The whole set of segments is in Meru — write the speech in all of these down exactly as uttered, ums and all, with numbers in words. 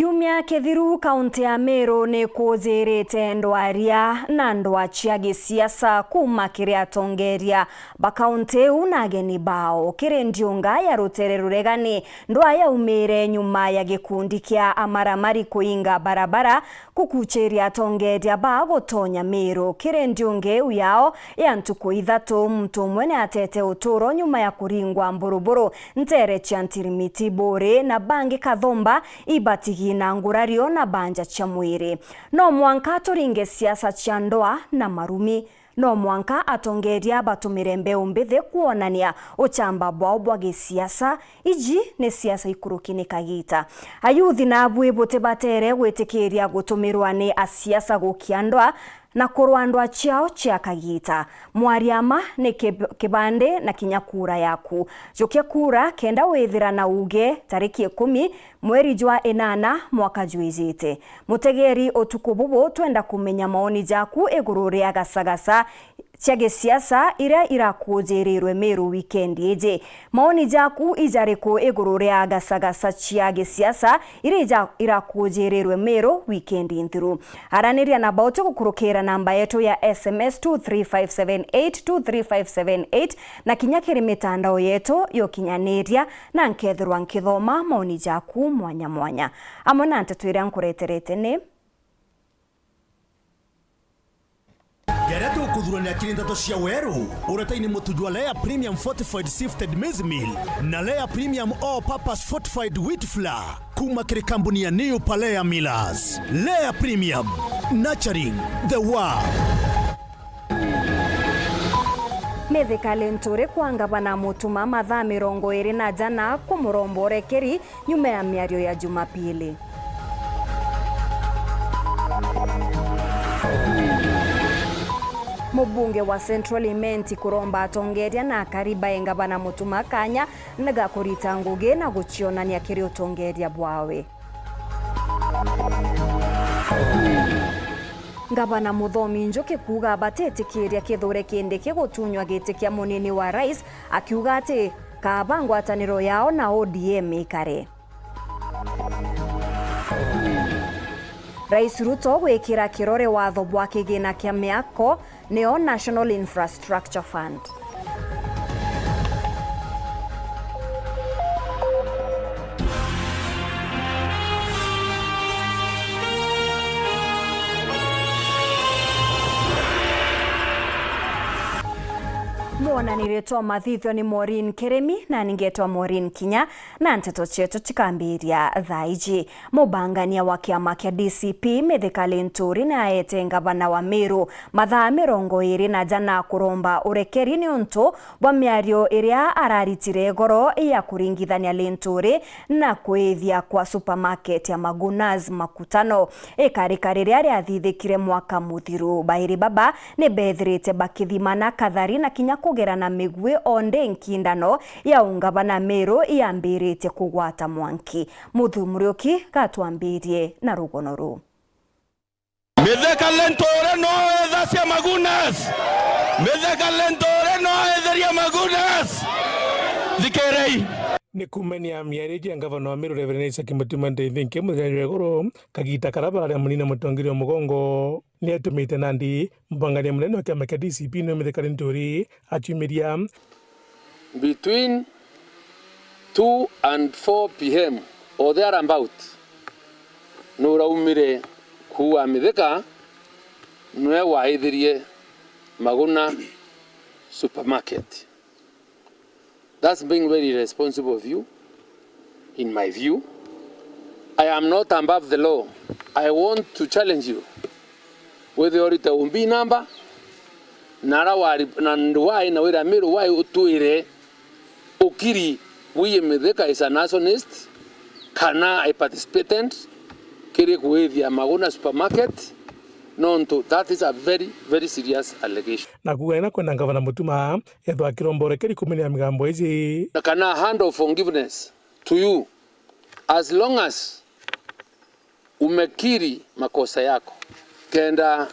Kiumia kithiru, kaunti ya Meru ni kujirite ndwaria na ndwa cia gisiasa kuuma kiri atongeria ba kaunti iu na ageni bao. Kiri ndiunga ya rutere ruregani, ndwa yaumire nyuma ya gikundi kia amaramari kuinga barabara gukuchiria atongeria ba gutonya Meru. Kiri ndiunga iu yao ya ntuku ithatu, muntu umwe ni atete uturo nyuma ya kuringwa mburuburu ntere cia Ntirimiti, Buri na bangi Kathumba, ibatigi na ngurario na banja cia mwiri. No mwanka turinge siasa cia ndwa na marumi. No mwanka atongeria batumire mbeu mbithi kwonania uchamba bwao bwa gisiasa. Iji ni siasa ikuruki ni kagita. Ayuthi nabwi butibatere gwitikiria gutumirwa ni asiasa gukia ndwa na kurwa ndwa ciao cia kagita. Mwaria ma ni kib-, kibandi na kinya kura yaku. Jukia kura kenda withira na uge tariki ikumi mweri jwa inana mwaka jwijite. Mutegeri, utuku bubu twenda kumenya maoni jaku iguru ria gasagasa cia gisiasa iria irakujirirwe Meru wikendi iji. Maoni jaku ijariku iguru ria gasagasa cia gisiasa iria ija-, irakujirirwe Meru wikendi nthiru? Araniria na Bauti gukurukira namba yetu ya S M S two three five seven eight, two three five seven eight, na kinya kiri mitandao yetu ya ukinyaniria, na nkethirwa nkithoma maoni jaku mwanya mwanya. Amwe na nteto iria nkureterete ni: Jaria tukuthurania kiri nteto cia weru, uretaini mutu jwa Lea Premium Fortified Sifted Maize Meal na Lea Premium All Purpose Fortified Wheat Flour kuuma kiri kambuni ya New Palea Millers. Lea Premium, nurturing the world. Mithika Linturi kwa ngavana Mutuma mathaa mirongo iri na jana kumuromba urekeri nyuma ya miario ya Jumapili. Mubunge wa Central Imenti kuromba atongeria na akari bae ngavana Mutuma kanya ga kurita ngugi na gucionania kiri utongeria bwawe. Ngavana Muthomi Njuki kuuga batitikiria Kithure Kindiki gutunywa giti kia munini wa rais, akiuga ati kaaba ngwataniro yao na O D M ikare. Rais Ruto gwikira kirore watho bwa kigina kia miako, nio National Infrastructure Fund. Mwonanirie twa mathithio ni Maureen Kirimi, na ningetwa Maureen Kinya, na nteto cietu cikambiria thaa iji. Mubangania wa kiama kia D C P, Mithika Linturi, ni aete ngavana wa Meru mathaa mirongo iri na jana kuromba urekeri niuntu bwa miario iria araritire igoro ya kuringithania Linturi na kwithia kwa supermarket ya Magunas Makutano. Ikarika riria riathithikire mwaka muthiru, bairi baba ni bethirite bakithimana kathari na kinya kugerana migui, o ndi nkindano ya ungavana Meru yambiritie kugwata mwanki. Muthu Muriuki gatwambirie na rugono ruu. Mithika Linturi no ethacia Magunas. Mithika Linturi no etheria Magunas. Thikirei. Ni kumania miario ya ngavana wa Meru Reverend Isaac Mutuma Ndinthinke muthenya jwa igoro, kagita karia bararia munini mutongeria wa mugongo, ni atumite nandi mubangania munene wa kiama kia D C P ni Mithika Linturi aciumiria. Between two and four P M or thereabout, nuraumire kuua Mithika, nwe waithirie Maguna Supermarket. That's being very irresponsible of you, in my view. I am not above the law. I want to challenge you. Withia urite umbi namba, na ara wari, na ndu wai, na wira Miru wai utwire ukiri wiye Mithika is an arsonist, kana a participant kiri kuithia Maguna Supermarket, nontu that is a very, very serious allegation. Na kuuga ina kwenda ngavana Mutuma ethwa akiromba urekeri kumenya migambo iji. Na kana hand of forgiveness to you, as long as umekiri makosa yako. Kenda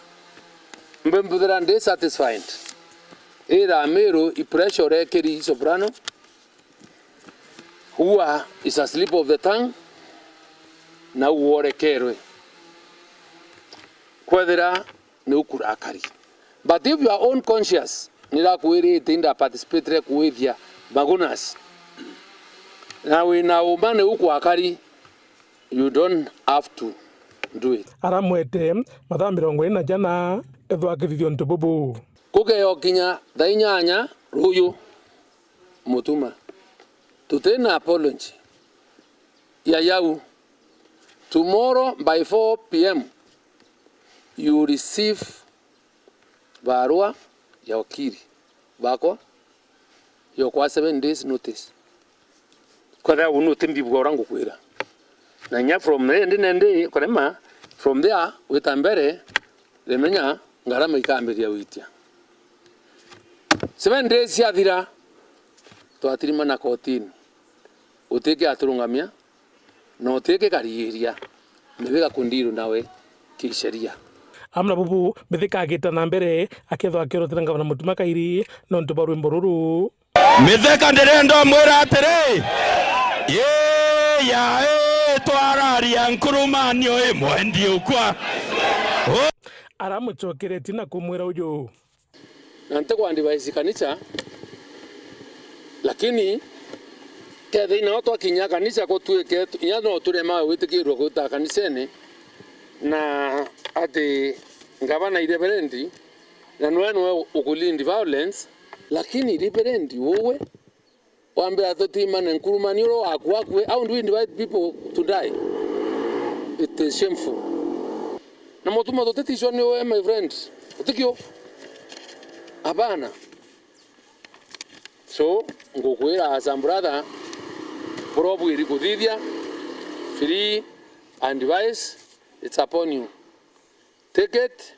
mbe mbuthira ndi satisfied. Ira Miru i pressure urekeri Soprano. Huwa is a slip of the tongue. Nau worekerwe. Kwethira ni ukurakari. But if your own conscience nirakwirite inda participate kuithia magunas, na wina uma ni ukwakari, you don't have to do it. Aramwete mathaa mirongo iri na jana ethwa akithithia untu bubu. Kugeokinya thaa inyanya ruyu, Mutuma, tutina apology ya yau. Tomorrow by four p m you receive barua ya wakili bakwa yokwa seven days notice. Kwethira uu nuti mbibua uria ngukwira. Na inya from there ndi nendi kurema, from there wita mbere, rimenya ngarama ikambiria witia. Seven days ciathira, twatirimana kotini. Utiki aturungamia, na utiki karigiria. Mithika kundiru nawe kisheria. Amna bubu, Mithika agita na mbere, akethwa akirotera ngavana Mutuma kairi, nontu bwa rwimbo ruru. Mitheka ndirenda umwira atiri, ii ya ii twararia nkurumanio ii mwendi ukwa. Aramucokeretie na kumwira uju. Na nti kwa advise kanisa, lakini kethira nao twakinya kanisa kutwike, inya no turema gwitikirwa gwita kanisene, na ati ngavana i reverend, na nwe nwe ukulead violence, lakini reverend uwe wambira tutimane nkurumani uro waku akue, how do we invite people to die? It is shameful. Na Mutuma tutitishwa ni uwe, my friend. Utikio? Hapana. So, ngukwira as a brother, buria ubwiri kuthithia, free advice, it's upon you. Take it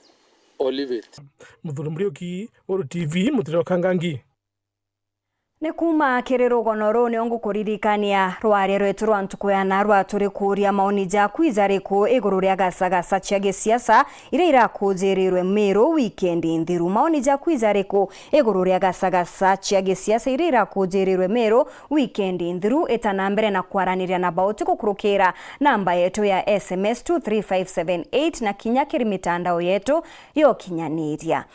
or leave it. Muthuri Muriuki, Uru T V, Mutiriro Kangangi. Ni kuuma kiri rugono ruu nio ngukuririkania rwaria rwetu rwa ntuku ya narua turikuuria maoni jaku ijariku iguru ria gasagasa cia gisiasa iria irakujirirwe Meru wikendi nthiru. Maoni jaku ijariku iguru ria gasagasa cia gisiasa iria irakujirirwe Meru wikendi nthiru? Ita na mbere na kwaraniria na bauti gukurukira namba yetu ya S M S two three five seven eight na kinya kiri mitandao yetu ya ukinyaniria.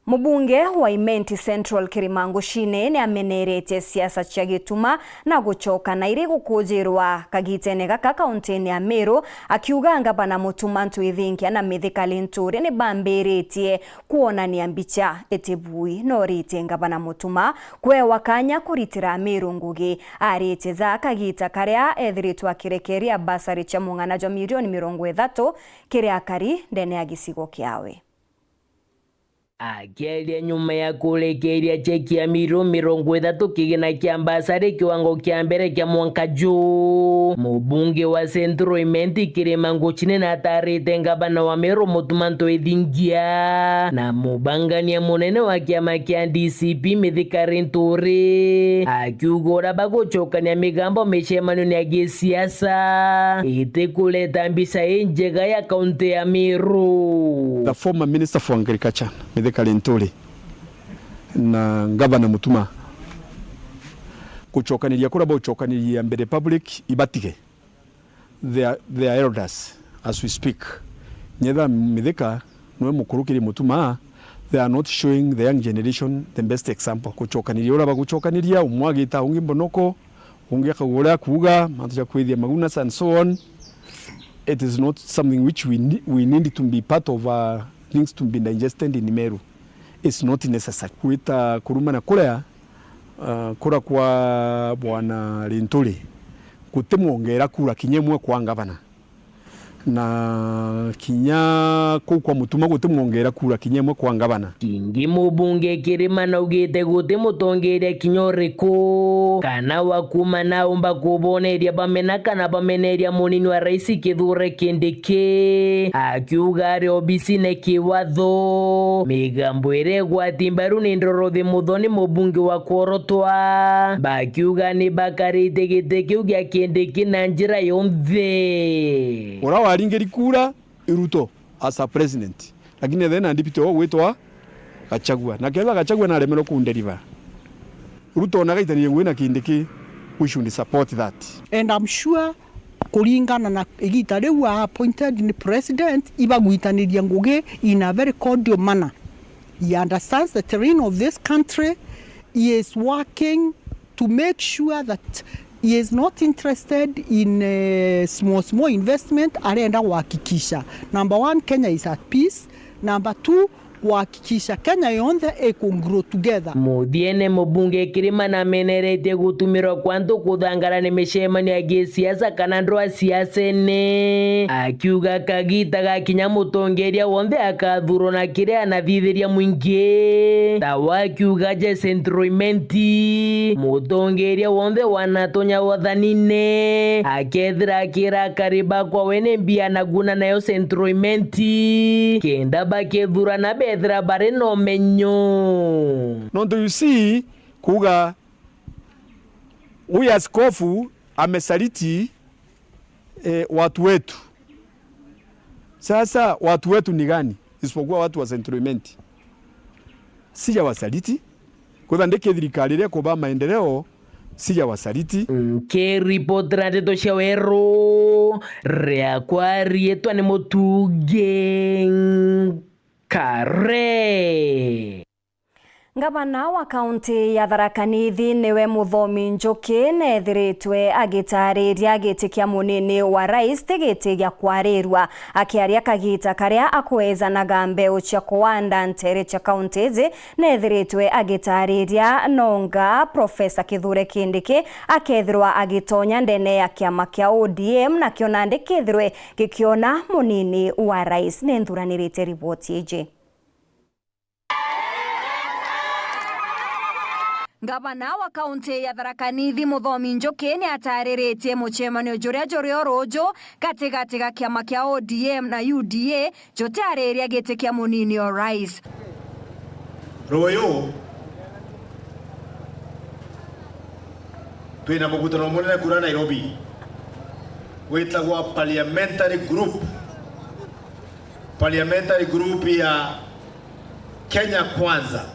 Mubunge wa Imenti Central Kirima Nguchine ni ameneretie siasa cia gituma na gucoka na iri gukujirwa kagitene gaka kauntini ya Meru, akiuga ngavana Mutuma Ntwithingia na Mithika Linturi ni bambiritie kwonania mbicha itibui. Noritie ngavana Mutuma kwewa kanya kuritira Meru ngugi. Aritie ja kagita karia ethiritwe akirekeria basari cia mung'ana jwa milioni mirongo ithatu kiri akari ndene ya gicigo kiawe. Akiaria nyuma ya kurekeria cheki ya milioni mirongo ithatu kigina kia mbasari kiwango kia mbere kia mwanka juu, mubunge wa Central Imenti Kirima Nguchine natarite ngavana wa Meru Mutuma Ntwithingia na mubangania munene wa kiama kia D C P Mithika Linturi, akiuga uria bagucokania migambo micemanio-ini ya gisiasa itikureta mbica injega ya kaunti ya Meru. The former Minister for Agriculture, Mithika Linturi, na Ngavana Mutuma gucokaniria kuria baucokaniria mbere public ibatige. They are, they are elders as we speak. Nyetha Mithika niwe mukuru kiri Mutuma, they are not showing the young generation the best example. Gucokaniria uria bagucokaniria, umwe agita ungi mbonoko, ungi akauga uria akuuga, mantu ja kwithia magunas and so on. It is not something which we ne-, we need to be part of, uh, things to be digested in Meru. It's not necessary. Gwita kurumana kuria, uh, kura kwa Bwana Linturi gutimwongera kura kinya imwe kwa ngavana. Na kinya kuu kwa Mutuma gutimwongera kura kinya imwe kwa ngavana. Kingi mubunge Kirima naugite guti mutongeria kinya uriku kana wa kuuma naumba kuboneria bamena kana bameneria munini wa rais Kithure Kindiki, akiuga ari obisine kiwatho. Migambo iria igwati mbaru ni ndorothi muthoni mubunge wa Kuorotwa, bakiuga ni bakarite giti kiu gia Kindiki na njira yonthe. Uria waringiri kura i Ruto as a president, lakini ethira na deputy wao gwitwa Gachagua, na kethira Gachagua naremerwe kunderiva, Ruto ona agaitanirie ngugi na Kindiki, we should support that. And I'm sure Kuringana na igita riu a appointed ni president, ibagwitaniria ngugi in a very cordial manner. He understands the terrain of this country. He is working to make sure that he is not interested in, eh, small, small investment. Arenda kuhakikisha, number one, Kenya is at peace. Number two, kuhakikisha Kenya yonthe iku grow together. Muthiene, mubunge Kirima nameneretie gutumirwa kwa antu kuthangara ni micemanio ya gisiasa kana ndwaa siasene, akiuga kagita gakinya mutongeria wonthe akathurwa na kiria anathithiria mwingi. Ta we akiuga je Central Imenti, mutongeria wonthe wanatonya wathanine akethira akira akari bakwa we ni mbia anaguna nayo Central Imenti, kenda bakethurana bethira bari na umenyo. Nontu you see, kuuga huyu askofu amesaliti, eh, watu wetu. Sasa watu wetu ni gani isipokuwa watu wa Central Imenti? Sijawasaliti. Kwitha ndi kithirikari iria kuba maendeleo, sijawasaliti. Nkiripotera ndeto cia Weru, riakwa riitwa ni Mutungi Nkare. Ngavana wa kaunti ya Tharaka Nithi niwe Muthomi Njuki neethiritwe agitaariria giti kia munini wa rais ti giti gia kwarirua. Akiaria kagita karia akwejanaga mbeu cia kuanda nteere cia kaunti iji, neethiritwe agitaariria nonga Profesa Kithure Kindiki akethirwa agitonya ndene ya kiama kia O D M, nakio nandi kethirwe gikiona munini wa rais. Ninthuranirite riboti iji. Ngavana wa kaunti ya Tharaka Nithi Muthomi Njuki ni ataariritie mucemanio juria juri o ruuju gatigati ga kiama kia O D M na U D A jutiariria giti kia munini o rais. Ruuyu twina mukutano munene kura Nairobi witagwa parliamentary group, parliamentary group ya Kenya Kwanza,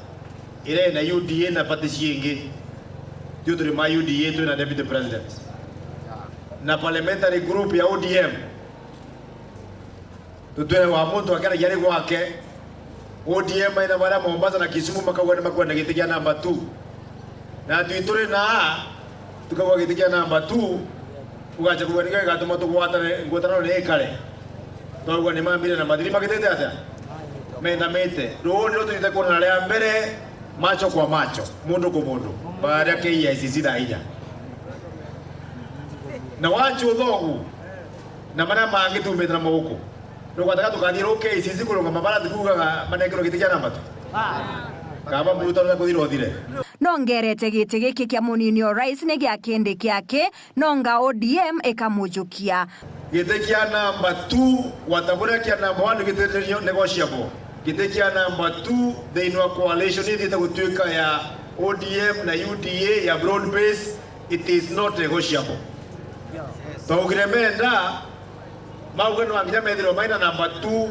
iria ina U D A na party ciingi. Ithui turi ma U D A, twina deputy president. Na parliamentary group ya O D M, tutwire wa muntu akeragia ari gwake. O D M aina baria Mombasa na Kisumu makauga ni makwenda giti kia namba two. Na twi turi na tukauga giti kia namba two, ugacha kuuga nikio gigatuma tugwatane, ngwatanano ni ikare. Twauga ni mambire na mathiri magitite atia? Menamite. Ruu niro tuthite kuonana ria mbere, macho kwa macho, mundu ku mundu, baria K I C C thaa inya. Na wachu uthogu, na maria mangi tumite na mauku. Nugwataga tukathii ruu K I C C kurungama baria tukuugaga manenkerwe giti kia namba two? Kaba murutano na kuthira uthire. Nongerete giti giki kia munini o rais ni gia kindi kiake, nonga O D M ikamujukia. Giti kia namba two, gwata buria kia namba one giti ni negotiable. Giti kia namba two thiini wa coalition ithiite gutuika ya O D M na U D A ya broad base, it is not negotiable. Twaugire menda, mauge no nginya methirwe maina namba two,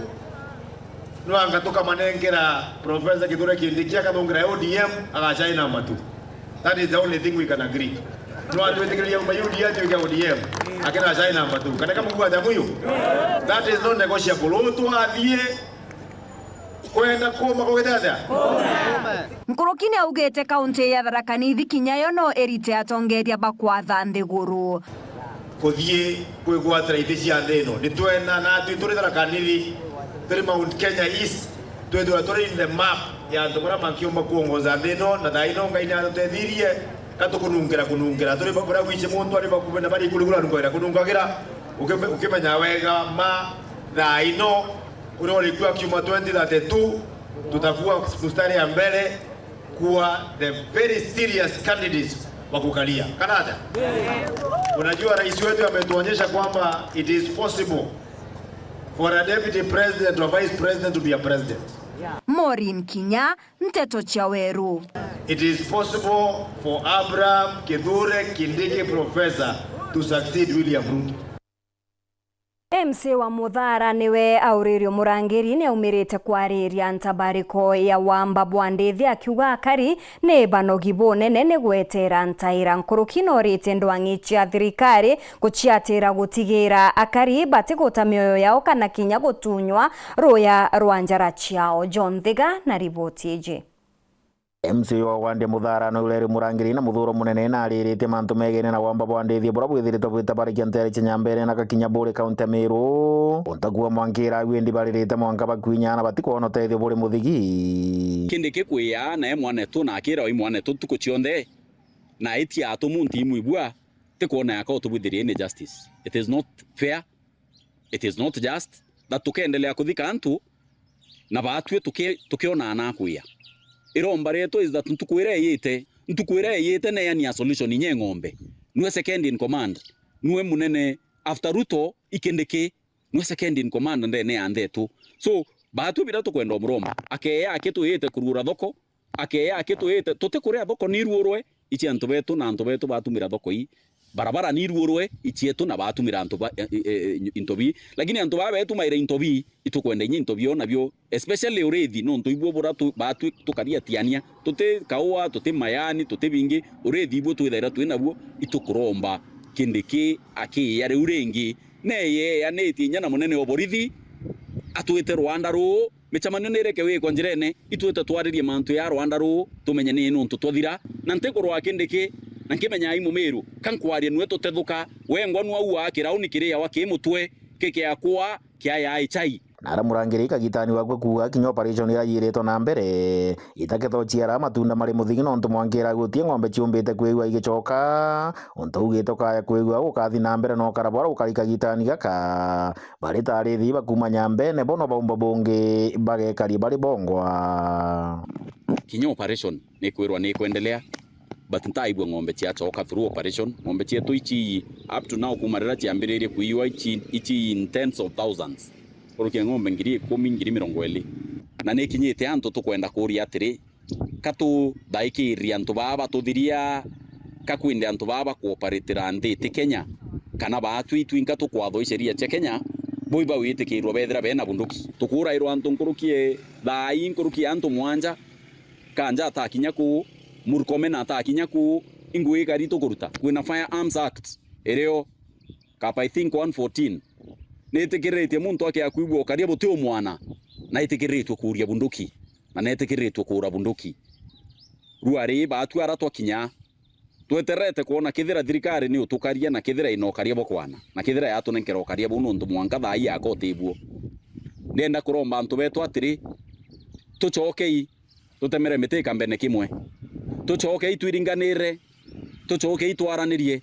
no anga tukamanengera Professor Kithure Kindiki akathungira O D M, agacai namba two. That is the only thing we can agree. No atwitikiria uma U D A atuike O D M, akina acai namba two. Kana kamukuga jamuyu? That is not negotiable. Ruu twathie kwenda kuuma kugite atia? Nkuruki ni augite kaunti ya Tharaka Nithi kinya yo no irite atongeria ba kwatha nthiguru. Kuthii kwigwatira ithi cia nthi ino. Ni twenda natwi turi Tharaka Nithi, turi Mount Kenya East, twithirwa turi in the map ya antu baria mankiumba kuongoza nthi ino, na thaa ino Ngai ni atutethirie, ka tukunungera kunungera. Turi ba-, baria gwici muntu ari bakuvi na bari ikurugura nungagira kunungagira, ukime-, ukimenya wega ma thaa ino, uria uri kuo akiuma twenty thirty-two, tutakuwa mstari ya mbele kuwa the very serious candidates wa kukalia. Kana atia? Unajua rais wetu ametuonyesha kwamba it is possible for a deputy president or vice president to be a president. Maureen Kinya, Nteto cia Weru. It is possible for Abraham Kithure Kindiki Professor to succeed William Ruto. M C A wa Muthara niwe auririo murangiri ni aumirite kwariria ntabariko ya wamba bwa ndithi akiuga akari ni banogi bunene ni gwetera ntaira nkuruki na uritie ndwang'i cia thirikari guciatira gutigira akari batiguta mioyo yao kana kinya gutunywa ruya rwa njara ciao. John Thiga na riboti iji. M C A wa wandi Muthara ni uria uri murangiri na muthuro munene na ariritie mantu megene na wamba bwa ndithi buria bwithiritwe bwitabarikia ntere cia Nyambene na gakinya Buuri kaunti ya Meru. Untu kuo mwankira agwindi baririte mwanka bakwinya na batikwona utethio buri muthigi. Kindiki kwia na e mwanetu na akira oi mwanetu ntuku cionthe na itia atu muntu imwibua tikwona yaka utubwithirie ni justice. It is not fair. It is not just that tukeendelea kuthika antu na baatue tuki-, tukionaa na kwia. Iromba rietu is that ntuku iria iyite, ntuku iria iyite neani a solution inya eng'ombe. Nue second in command, nue munene after Ruto ikindiki, nue second in command ndene ya nthetu. So, baatue bira tukwenda umuromba, akeya akitwiyite kurura thoko, akeya akitwiyite tutikuria thoko ni iruurwe, ici antu betu na antu betu batumira thoko ii, barabara ni iruurwe, icietu na batumira antu ba, e, e, e, into bii. Lakini antu baa betumaire into bii, itukwenda inya into bio nabio, especially urithi, nontu ibuo bura tu, batu tukariatiania, tuti kaua, tuti mayani, tuti bingi, urithi ibuo twithaira twi nabuo, itukuromba Kindiki akiya riu ringi, neyeanitie inya na munene o borithi, atwite rwanda ruu, micemanio ni ireke wikwa njirene, itwite twaririe mantu ya rwanda ruu, tumenye ni nuntu twathira, na ntikurwa Kindiki, na nkimenya ai Mumiru, ka nkwaria nue tutethuka, wengwa nua ua kirauni kiriawa ki mutwe, kikiakwa, kiayaa ichai. Na aria murangiri kagitani wakwe kuuga kinya operation iria yiritwe na mbere, itaketho ciara matunda mari muthigi nontu mwankira gutie ng'ombe ciumbite kwigua igicoka. Untu ugite ukaya kwigua gukathi na mbere na ukara bwara gukari kagitani gaka. Bari ta arithi bakuuma Nyambene, bono baumba bungi bagekari bari bongwa. Kinya operation ni kwirwa ni ikwendelea, but ntaigua ng'ombe ciacoka through operation. Ng'ombe cietu ici up to now, kuuma riria ciambiririe kuiywa, ici, ici in tens of thousands. Kurukia ng'ombe ngiri ikumi, ngiri mirongo iri. Na ni kinyite antu tukwenda kuria atiri, ka tuthaikiririe antu baa batuthiria, ka kwinde antu baa bakuoparitira nthi iti Kenya, kana baatwi itwinka tukwatho i sheria cia Kenya, bo ibawitikirwa bethira bena bunduki? Tukurairwa antu nkuruki e thaa ii, nkuruki ya antu mwanja, Kanja atakinya kuu, Murkomen atakinya kuu, ingui ikari tukuruta? Kwina Firearms Act irio, kapa, I think, one fourteen, nitikiritie muntu akia kwigua ukaria buti umwana, na itikiriritue kuuria bunduki, na netikiriritue kuura bunduki. Riu ari baatu ara twakinya, tweterete kwona kethira thirikari ni utukaria, na kethira ina ukaria bwa kwana, na kethira yatunenkera ukaria buu, nontu mwanka thaa ii yaka utibuo. Ndienda kuromba antu betu atiri, tucokei tutemere miti ikambene kimwe. Tucokei twiringanire, tucokei twaranirie.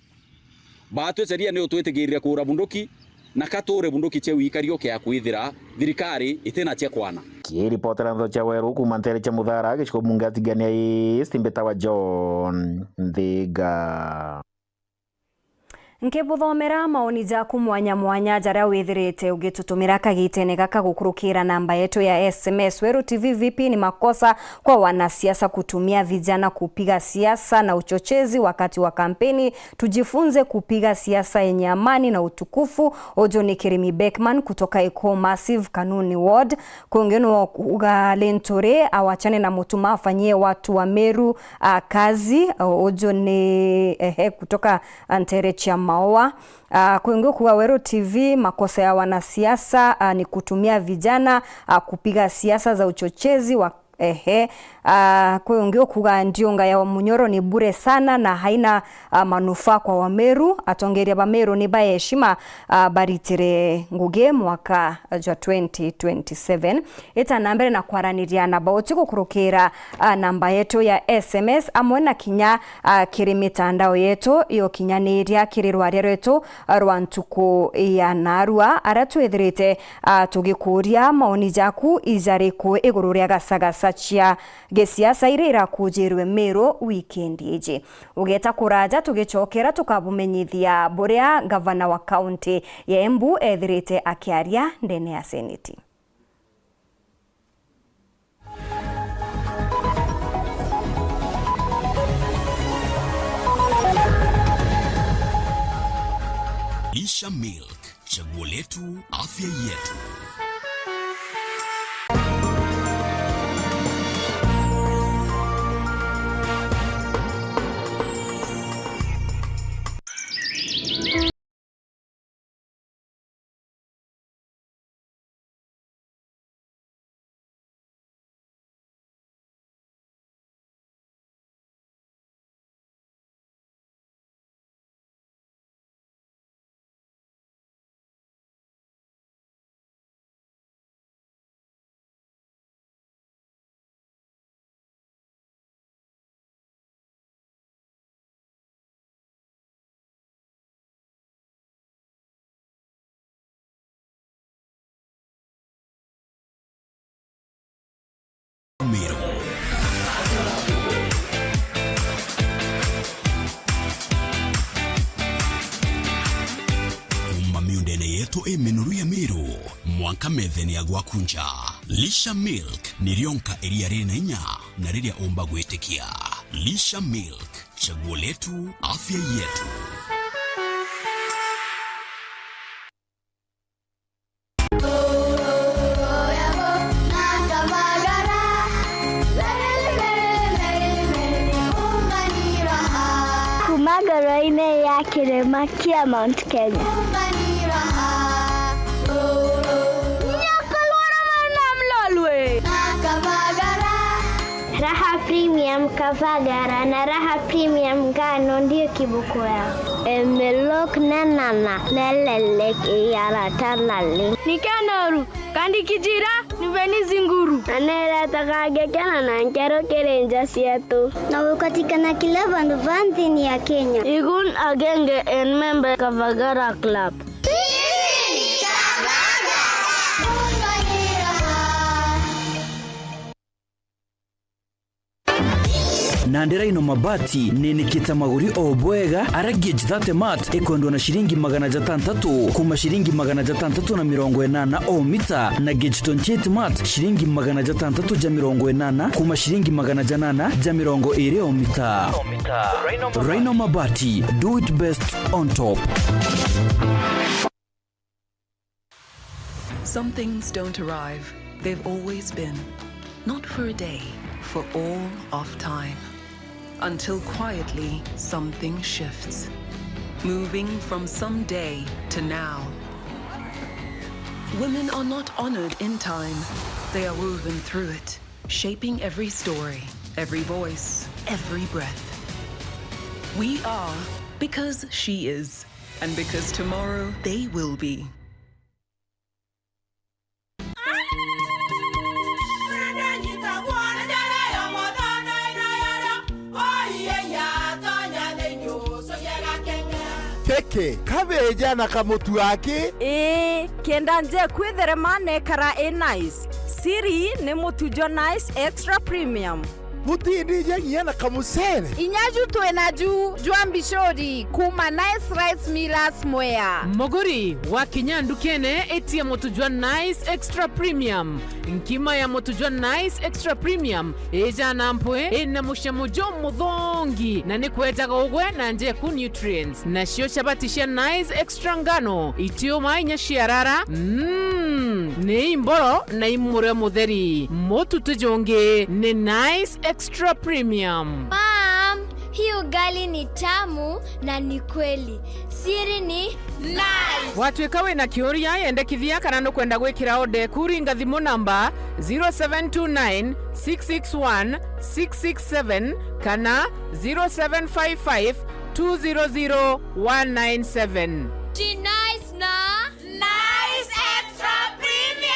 Baatwi sheria ni utwitikirire kuura bunduki, na ka tuure bunduki cia wikario kia kwithira thirikari itina cia kwana. Kiripotera ntho cia Weru kuuma ntere cia Muthara, gicigo bunge ya Tigania East, mbitawa John Nthiga. Nkibuthomera maoni jaku mwanya mwanya jaria withirite ugitutumira kagitene gaka gukurukira namba yetu ya S M S. Weru T V, vipi ni makosa kwa wanasiasa kutumia vijana kupiga siasa na uchochezi wakati wa kampeni? Tujifunze kupiga siasa yenye amani na utukufu. Uju ni Kirimi Beckman kutoka Eko Massive, Kanuni Ward. Kungi ni kuuga Linturi awachane na Mutuma, afanyie watu wa Meru, ah, kazi. Uju ni, ehe, kutoka ntere cia Maua. Ah, kungi kuuga Weru T V, makosa ya wanasiasa, ah, ni kutumia vijana, ah, kupiga siasa za uchochezi wa, ehe. Ah, kungi kuuga ndiunga ya Munyoro ni bure sana na haina, ah, manufaa kwa Wameru. Atongeria ba Meru ni ba heshima, ah, baritire ngugi mwaka jwa twenty twenty-seven. Ita na mbere na kwaraniria na bauti gukurukira, ah, namba yetu ya S M S amwe na kinya, ah, kiri mitandao yetu ya ukinyaniria kiri rwaria rwetu, ah, rwa ntuku ya narua, aria twithirite, ah, tugikuria maoni jaku ijariku iguru ria gasagasa cia gisiasa iria irakujirwe Meru wikendi iji. Ugeta kuraja, tugicokera tukabumenyithia buria gavana wa kaunti ya Embu ethirite akiaria ndene ya seneti. Isha Milk, Chaguo letu, afya yetu. Meru. Kuuma miundene yetu i minoru ya Meru, mwanka methene ya gwaku nja. Lisha Milk ni rionka iria riri na inya na riria umba gwitikia. Lisha Milk, chaguo letu, afya yetu. Kuma ngoro-inĩ ya kĩrĩma kĩa Mount Kenya. Raha Premium Kavagara na Raha Premium Ngano ndio kiboko yao. Emelok nenana nelelek iyarata nali. Nikenoru, kandi kijira, niveni zinguru. Na neretaga ngekena na nkero kiri nja cietu. Na gukatikana kila vandu va nthini ya Kenya. Igun agenge en member Kavagara Club. Na ndiraino mabati ninikite maguri o bwega, ara gauge thirty mat ikwendwa na ciringi magana jatantatũ kuma ciringi magana jatantatũ na mirongo inana o mita, na gauge twenty-eight mat ciringi magana jatantatũ ja mirongo inana kuma ciringi magana janana ja mirongo iri o mita. Rhino Mabati, do it best on top. Some things don't arrive, they've always been. Not for a day, for all of time. Until quietly, something shifts. Moving from someday to now. Women are not honored in time, they are woven through it, shaping every story, every voice, every breath. We are because she is, and because tomorrow they will be. Keke, kabeja na kamutu aki. Ii, kenda nje kwitherema nekara i nice. Siri ni mutu jwa Nice Extra Premium. Butindija nginya na kamucere. Inya ju twi naju jwa mbicuri kuma Nice Rice Millers Mwea. Muguri, wakinya ndukene, itia mutu jwa Nice Extra Premium. Nkima ya mutu jwa Nice Extra Premium ijana mpwi, ina mucamo jumuthongi, na ni kwejaga ugwe na njeku nutrients. Nacio chabati cia Nice Extra Ngano, itiuma inya ciarara, mm, ni imboro na imurio mutheri. Mutu ti jungi, ni Nice Extra Premium. Mom, hii ugali ni tamu na ni kweli. Siri ni Nice. Watwika wina kiuria, yendekithia kana nukwenda gwikira order eku, ringa thimu namba zero seven two nine, six six one, six six seven kana zero seven five five, two zero zero, one nine seven. Ji Nice na Nice Extra Premium.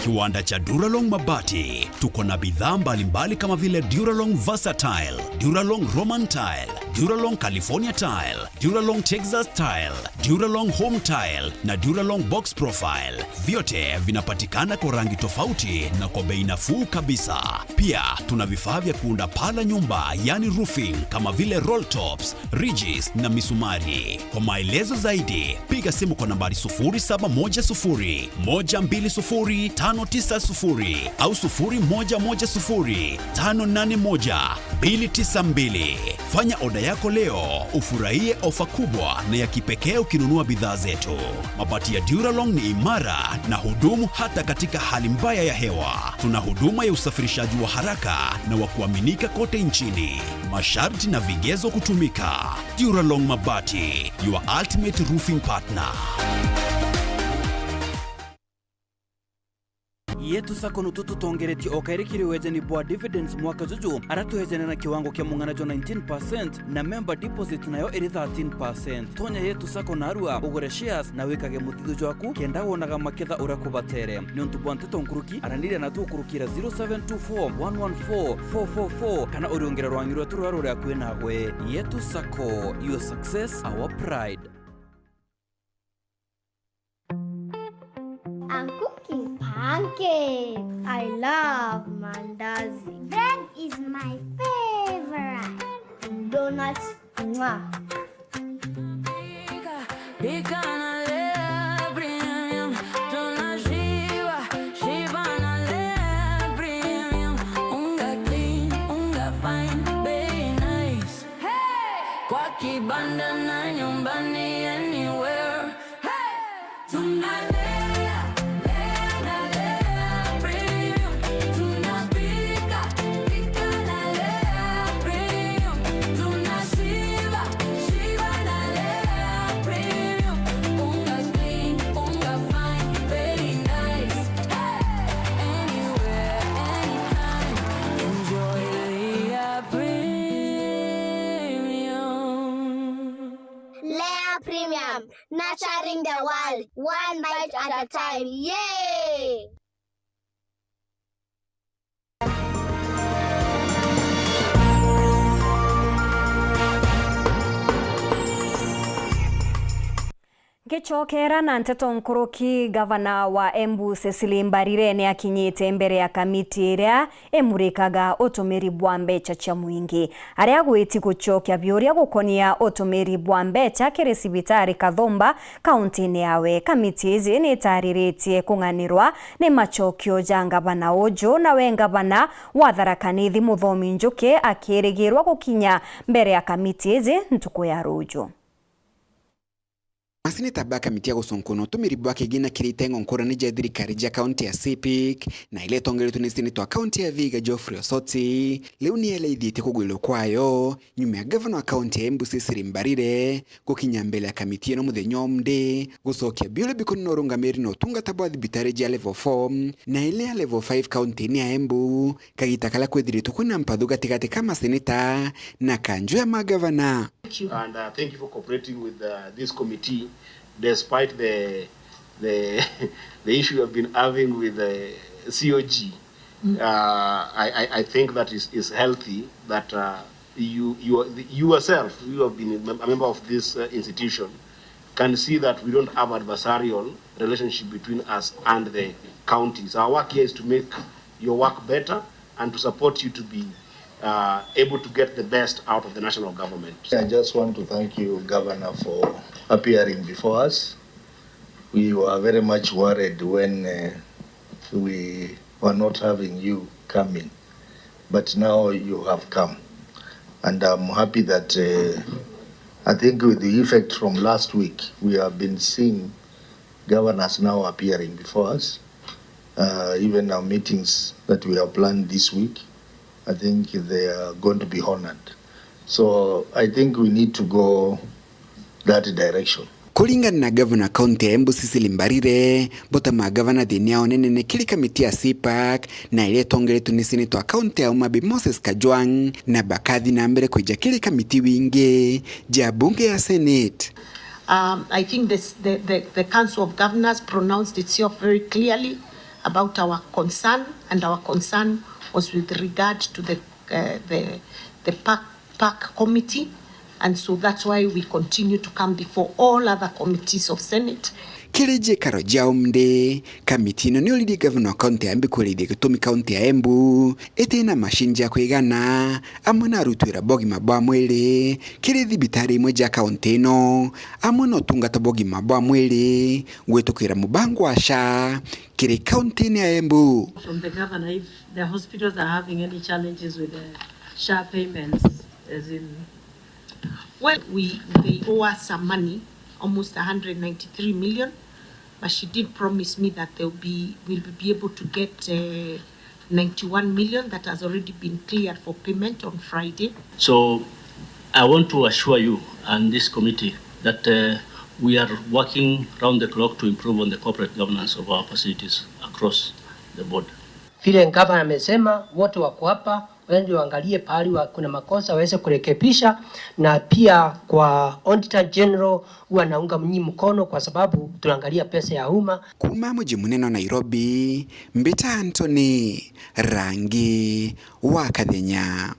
Kiwanda cha Duralong Mabati. Tuko na bidhaa mbalimbali kama vile Duralong Versatile, Duralong Roman Tile, Duralong California Tile, Duralong Texas Tile, Duralong Home Tile na Duralong Box Profile. Vyote vinapatikana kwa rangi tofauti na kwa bei nafuu kabisa. Pia tuna vifaa vya kuunda paa la nyumba, yani roofing, kama vile roll tops, ridges na misumari. Kwa maelezo zaidi, piga simu kwa nambari sufuri saba moja sufuri, moja mbili sufuri, tano tisa sufuri au sufuri moja moja sufuri, tano nane moja, mbili tisa mbili. Fanya oda yako leo, ufurahie ofa kubwa na ya kipekee ukinunua bidhaa zetu. Mabati ya Duralong ni imara na hudumu hata katika hali mbaya ya hewa. Tuna huduma ya usafirishaji wa haraka na wa kuaminika kote nchini. Masharti na vigezo kutumika. Duralong Mabati, your ultimate roofing partner. Yetu Sacco nutu tutongeretie o kairi kiri wejani bwa dividends mwaka juju, ara twejane na kiwango kia mung'ana jwa nineteen percent na member deposit nayo iri thirteen percent. Tonya Yetu Sacco narua ugure shares na wikage muthithu jwaku kenda wonaga maketha uria kubatere. Niuntu bwa nteto nkuruki, araniria na tukurukira zero seven two four one one four four four four kana uriungire rwangi rwetu ruria ruri akui nagwe. Yetu Sacco, your success, our pride. I'm cooking pancakes. I love mandazi. Bread is my favorite. Donuts, mwah. Pika na Lea Premium, tunashiba, shiba na Lea Premium. Unga clean, unga fine, bei nice. Hey! Kwa kibanda na nyumbani, anywhere. Hey! Tunalea, lea na Lea Premium. Tunapika, pika na Lea Premium. Tunashiba, shiba na Lea Premium. Unga clean, unga fine, very nice. Hey! Anywhere, anytime. Enjoy Lea Premium. Lea Premium, nurturing the world, one bite at a time. Yay! Ngicokera na nteto nkuruki, gavana wa Embu Cecily Mbarire ni akinyite mbere ya kamiti iria imurikaga utumiri bwa mbeca cia mwingi. Aria agwiti gucokia biuria gukonia utumiri bwa mbeca kiri cibitari Kathumba, kauntini yawe. Kamiti iji ni itariritie kung'anirwa ni macokio ja ngavana uju, nawe ngavana wa Tharaka Nithi Muthomi Njuki akirigirwa gukinya mbere ya kamiti iji ntuku ya ruju. Maseneta ba kamiti ya gucunkuna utumiri bwa kigina kiri itengo nkurani ja thirikari ja kaunti ya CPIC na iria itongeretwe ni seneta wa kaunti ya Vihiga Geoffrey Osoti, riu ni elaithitie kugwirwa kwayo nyuma ya gavana wa kaunti ya Embu Cecily Mbarire gukinya mbere ya kamiti ino muthenya wa Monday gucokia biuria bikoni na urungamiri na utungata bwa thibitari ja level four na iria ya level five kaunti-ini ya Embu, kagita karia kwithiritwe kwina mpathu gatigati ka maseneta na kanju ya magavana. And, uh, thank you for cooperating with, uh, this committee despite the, the, the issue you have been having with the C O G. Uh, I, I, I think that is, is healthy that, uh, you, you, you yourself, you have been a mem-, a member of this, uh, institution, can see that we don't have adversarial relationship between us and the counties. Our work here is to make your work better and to support you to be, uh, able to get the best out of the national government. I just want to thank you, Governor, for appearing before us. We were very much worried when, uh, we were not having you coming, but now you have come. And I'm happy that, uh, I think with the effect from last week, we have been seeing governors now appearing before us. Uh, even our meetings that we have planned this week, I think they are going to be honored. So I think we need to go that direction. Kuringana na gavana wa kaunti ya Embu Cecily Mbarire, buta magavana thiini yao ni nene kiri kamiti ya CPAC na iria itongeretwe ni seneta wa kaunti ya Homa Bay Moses Kajwang', na bakathi na mbere kwija kiri kamiti wingi ja bunge ya Senate. Um, I think this, the, the, the Council of Governors pronounced itself very clearly about our concern, and our concern was with regard to the, uh, the, the PAC, PAC committee, and so that's why we continue to come before all other committees of Senate. Kiri njikaro ja Homa Bay, kamiti ino ni uririe gavana wa kaunti ya Embu kwirithia gitumi kaunti ya Embu iti na macini ja kwigana, amwe na aruti wira ba ugima bwa mwiri kiri thibitari imwe ja kaunti ino, amwe na utungata bwa ugima bwa mwiri gwitukira mubango wa SHA kiri kaunti-ini ya Embu. From the governor, if the hospitals are having any challenges with the SHA payments, as in, Well, we, they owe us some money, almost a hundred ninety-three million, but she did promise me that they'll be, we'll be able to get, uh, ninety-one million that has already been cleared for payment on Friday. So I want to assure you and this committee that, uh, we are working round the clock to improve on the corporate governance of our facilities across the board. Vile gavana amesema, wote wako hapa, waende waangalie pahali wa-, kuna makosa waweze kurekebisha, na pia kwa Auditor General huwa naunga nyinyi mkono kwa sababu tunaangalia pesa ya umma. Kuuma muji munene wa Nairobi, mbita Anthony Rangi wa Kathenya.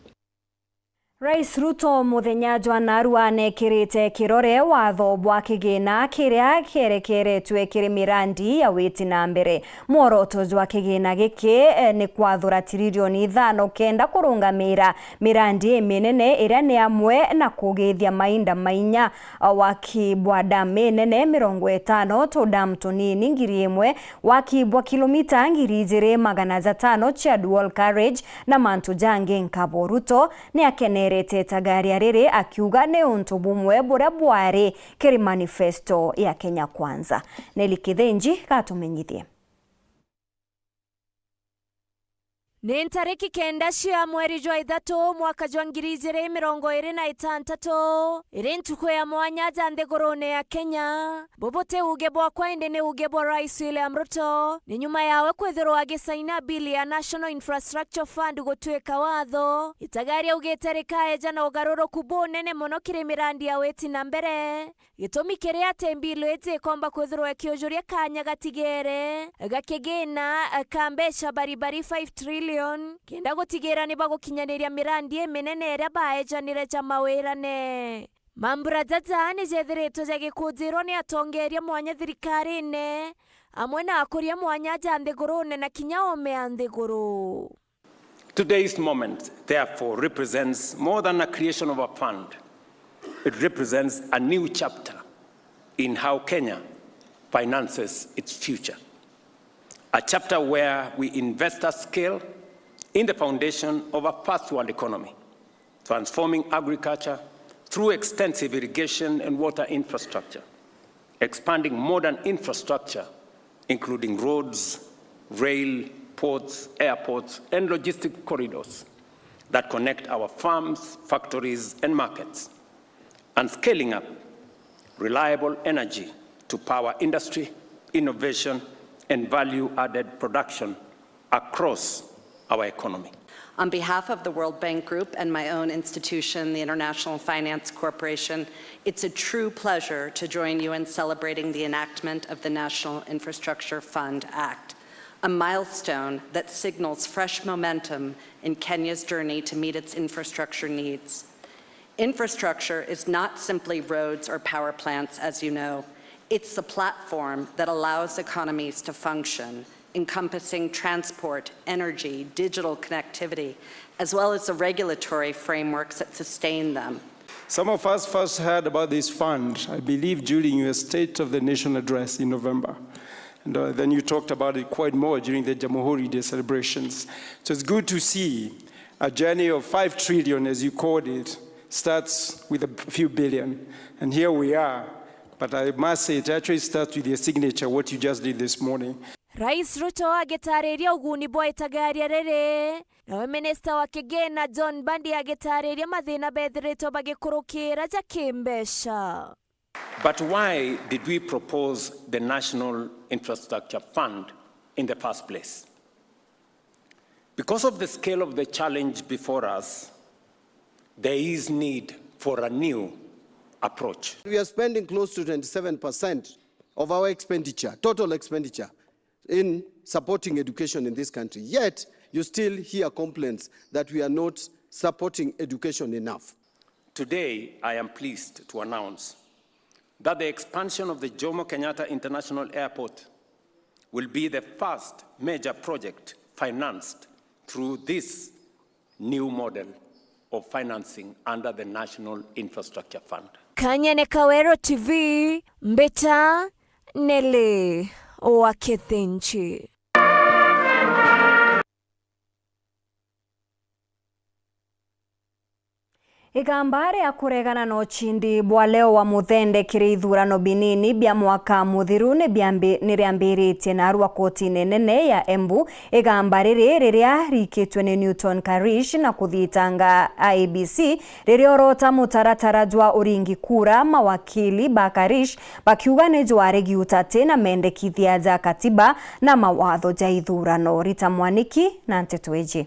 Rais Ruto muthenya jwa narua nekirite kirore watho bwa kigina kiria kierekeretwe kiri mirandi ya witi na mbere. Mworoto jwa kigina giki, eh, ni kwathura tiririoni ithano kenda kurungamira mirandi iminene iria ni amwe na kugithia mainda mainya, waki bwa dam inene mirongo itano, tu dam tunini ngiri imwe, waki bwa kilomita ngiri ijiri magana jatano cia dual carriage na mantu jangi nkabo. Ruto ni akenerete itagaria riri akiuga ni untu bumwe buria bwari kiri manifesto ya Kenya Kwanza. Nelly Kithinji gatumenyithie. Ni ntariki kenda cia mweri jwa ithatu mwaka jwa ngiri ijiri mirongo iri na itantatu, iri ntuku ya mwanya ja nthigurune ya Kenya. Bubu ti uuge bwakwa, indi ni uuge bwa Rais William Ruto, ni nyuma yawe kwithirwa agisaina bill ya National Infrastructure Fund gutuika watho. Itagaria augite rikaeja na ugaruruku bunene mono kiri mirandi ya witi na mbere. Gitumi kiria ati mbilu iji ikomba kwithirwa ikiujuria kanya gatigere ga kigina ka mbeca baribari five trillion, kenda gutigira ni bagukinyaniria mirandi iminene iria baejanire ja mawirane. Mambura jaja ni jethiritwe jagikujirwa ni atongeria mwanya thirikarine, amwe na akuria mwanya ja nthigurune na kinya oome ya nthiguru. Today's moment, therefore, represents more than a creation of a fund. It represents a new chapter in how Kenya finances its future. A chapter where we invest at scale in the foundation of a first world economy, transforming agriculture through extensive irrigation and water infrastructure, expanding modern infrastructure, including roads, rail, ports, airports, and logistic corridors that connect our farms, factories, and markets, and scaling up reliable energy to power industry, innovation, and value-added production across our economy. On behalf of the World Bank Group and my own institution, the International Finance Corporation, it's a true pleasure to join you in celebrating the enactment of the National Infrastructure Fund Act, a milestone that signals fresh momentum in Kenya's journey to meet its infrastructure needs. Infrastructure is not simply roads or power plants, as you know. It's the platform that allows economies to function, encompassing transport, energy, digital connectivity, as well as the regulatory frameworks that sustain them. Some of us first heard about this fund, I believe, during your State of the Nation address in November. And, uh, then you talked about it quite more during the Jamhuri Day celebrations. So it's good to see a journey of five trillion, as you called it, starts with a few billion. And here we are. But I must say, it actually starts with your signature, what you just did this morning. Rais Ruto agitariria uguni bwa itagaria riri, nawe minista wa kigina John Mbadi agitariria mathina bethiritwe bagikurukira ja kimbeca. But why did we propose the National Infrastructure Fund in the first place? Because of the scale of the challenge before us, there is need for a new approach. We are spending close to twenty-seven percent of our expenditure, total expenditure, in supporting education in this country. Yet, you still hear complaints that we are not supporting education enough. Today, I am pleased to announce that the expansion of the Jomo Kenyatta International Airport will be the first major project financed through this new model of financing under the National Infrastructure Fund. Kanyene Kawero T V, mbita Nelly wa Kithinji. Igamba ria kuregana na ucindi bwa Leo wa Muthende kiri ithurano binini bia mwaka muthiru ni biambi-, ni riambiritie narua kotine nene ya Embu. Igamba riri riria riikitwe ni Newton Karish na kuthitanga I E B C ririorota mutaratara jwa uringi kura, mawakili ba Karish bakiuga ni jwaregi utati na mendekithia ja katiba na mawatho ja ithurano. Rita Mwaniki na nteto iji.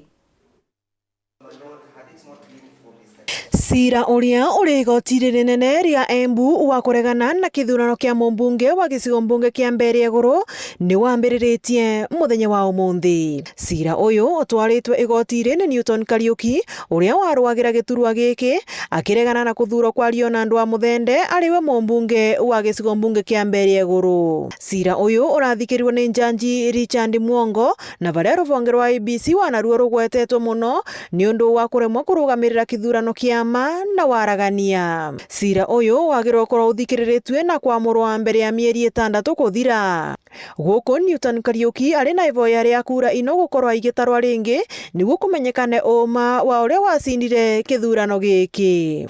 Cira uria uri igoti ririnene ria Embu wa kuregana na kithurano kia mumbunge wa gicigo mbunge kia Mbeere Iguru ni wambiriritie muthenya wa umunthi. Cira uyu utwaritwe igoti ri ni Newton Kariuki, uria waruagira giturwa giki, akiregana na kuthuurwa kwa Leonard wa Muthende ari we mumbunge wa gicigo mbunge kia Mbeere Iguru. Cira uyu urathikirwe ni njanji Richard Mwongo, na baria ruvonge rwa I E B C wanaruo rugwetetwe mono ni undu wa kuremwa kurugamirira kithurano kia mma na waragania. Cira uyu wagirwe gukorwa uthikiriritue na kwamurwa mbere ya mieri itandatu kuthira. Guku Newton Kariuki ari na ivoya ria kura ino gukorwa igitarwa ringi niguo kumenyekane uuma wa uria wacindire kithurano giki.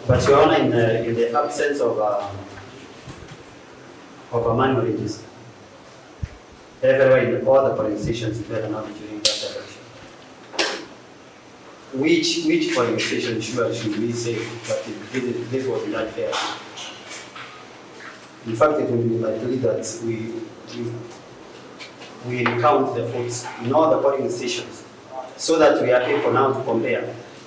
But Your Honor, in the, in the absence of, uh, of a manual register, everywhere in all the polling stations were announced during that election. Which, which polling station should, should we say that this, this was not fair? In fact, it will be likely that we, we, we recount the votes in all the polling stations so that we are able now to compare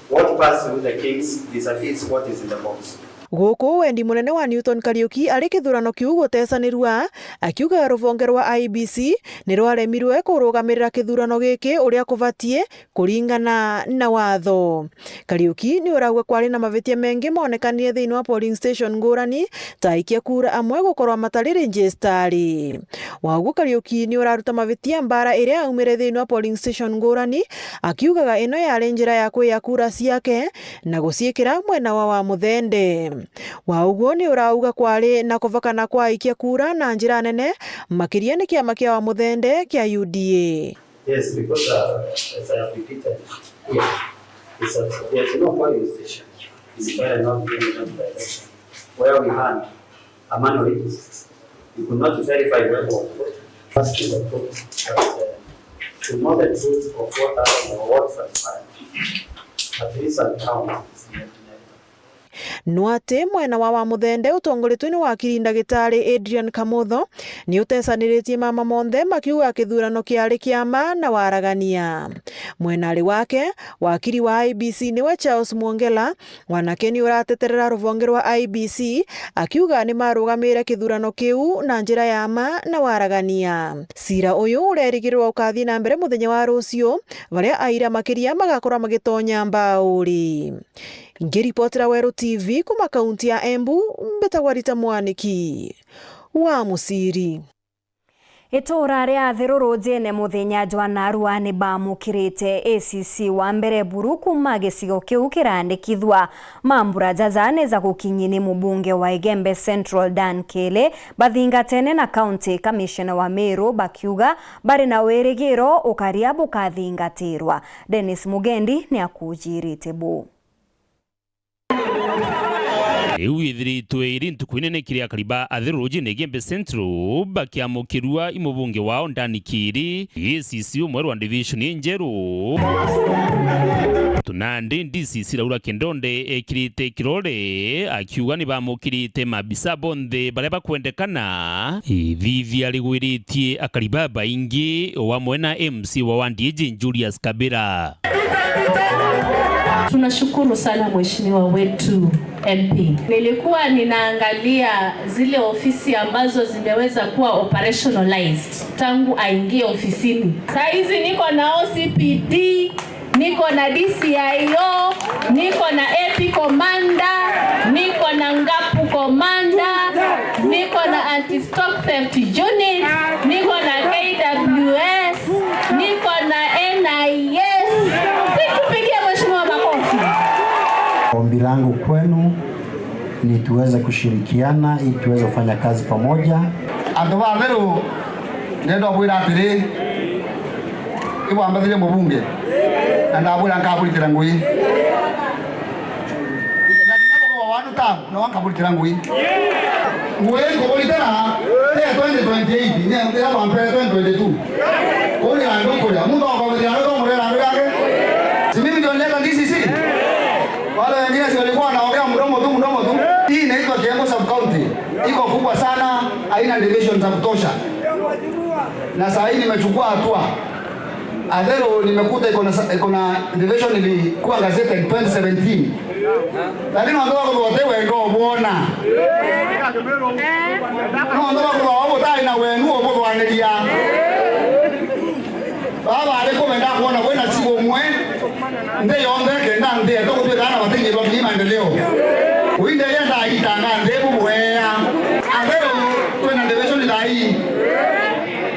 what passed through the kings vis-a-vis what is in the box. Guku wendi munene wa Newton Kariuki ari kithurano kiu gutesanirua, akiuga ruvonge rwa I E B C ni rwaremirwe kurugamirira kithurano giki uria kubatie kuringana na watho. Kariuki ni urauga kwari na mavitia mengi monekanire thiini wa polling station ngurani, ta aikia kura amwe gukorwa matari rinjistari. Wauguo Kariuki ni uraruta mavitia mbaara iria yaumire thiini wa polling station ngurani, akiugaga ino yari njira ya kwiya kura ciake na guciikira mwena wa wa Muthende. Wauguo ni urauga kwari na kuvakana kwa aikia kura na njira nene, makiria ni kiama kia wa Muthende kia U D A. Yes, because, uh, as I have repeated here, is that there is no polling station in Mbeere North during that election where we had a manual register. We could not verify where we voted. First is a vote, but, uh, to know the truth of what happened or what transpired, at least at count, is never, never. No ati mwena wa wa Muthende utongoretwe ni wakiri ndagitari Adrian Kamotho ni utesaniritie mama monthe makiuga kithurano kiari kia ma na waragania. Mwenari wake, wakiri wa I E B C niwe Charles Mwongela, wanake ni urateterera ruvonge rwa I E B C akiuga ni marugamire kithurano kiu na njira ya ma na waragania. Cira uyu urerigirwa ukathii na mbere muthenya wa ruciu, baria aira makiria magakorwa magitonya mbauri. Ngiripotera Weru T V kuma kaunti ya Embu, mbitagwa Rita Mwaniki wa Musiri. Itura ria Athiru Rujine muthenya jwa narua ni bamukirite A C C wa mbere buru kuma gicigo kiu kirandikithwa. Mambura jaja ni ja gukinyini mubunge wa Igembe Central Dan Kele bathingatene na County Commissioner wa Meru bakiuga bari na wirigiro ukaria bukathingatirwa. Dennis Mugendi ni akujirite bu. Riu ithiritwe iri ntuku inene kiri akari ba Athiru Rujine Igembe Central bakiamukirua i mubunge wao Ndani Kiri, A C C umwe rwa division injeru. Tunandi D C C Laura Kendonde ekirite kirore akiuga ni bamukirite mabisa bonthe baria bakwendekana. Ithithia rigwiritie akari babaingi o amwe na M C wa wandi iji Julius Kabira. Tunashukuru sana mheshimiwa wetu M P. Nilikuwa ninaangalia zile ofisi ambazo zimeweza kuwa operationalized tangu aingie ofisini. Saa hizi niko na O C P D, niko na D C I O, niko na A P commander, niko na Ngapu commander, niko na anti Stock theft unit, niko na K W S, niko na N I S. Situpigie mheshimiwa makofi. Ombi langu kwenu ni tuweze kushirikiana ili tuweze kufanya kazi pamoja. Antu ba Meru, ndenda kubwira atiri, ibwambathirie mubunge, na ndabwira nkaburitira ngui. Tam, no nkaburitira ngui. Ngui nkuburitira, te twenty twenty-eight, ni ya bampere twenty twenty-two. Kuu ni andu kuria, muntu akobithira andu tomurera andu yake. Si mimi ndio nileta D C C? Wale wengine si walikuwa wanaongea mdomo tu, mdomo tu. Hii inaitwa Kiembu sub county. Iko kubwa sana, haina division za kutosha. Na saa hii nimechukua hatua. Atheru nimekuta iko na sa-, iko na division ilikuwa gazetted twenty seventeen. Lakini watu wako wote wendo bona. No watu wako wote tai na wenu obuthwaniria. Baba ari kumenda kuona kwina cigo mwe. Nthi yonthe kenda nthi yetu gutwika na batingi ba maendeleo. Winde yenda itanga nthi bubwea. Atheru twina division thai.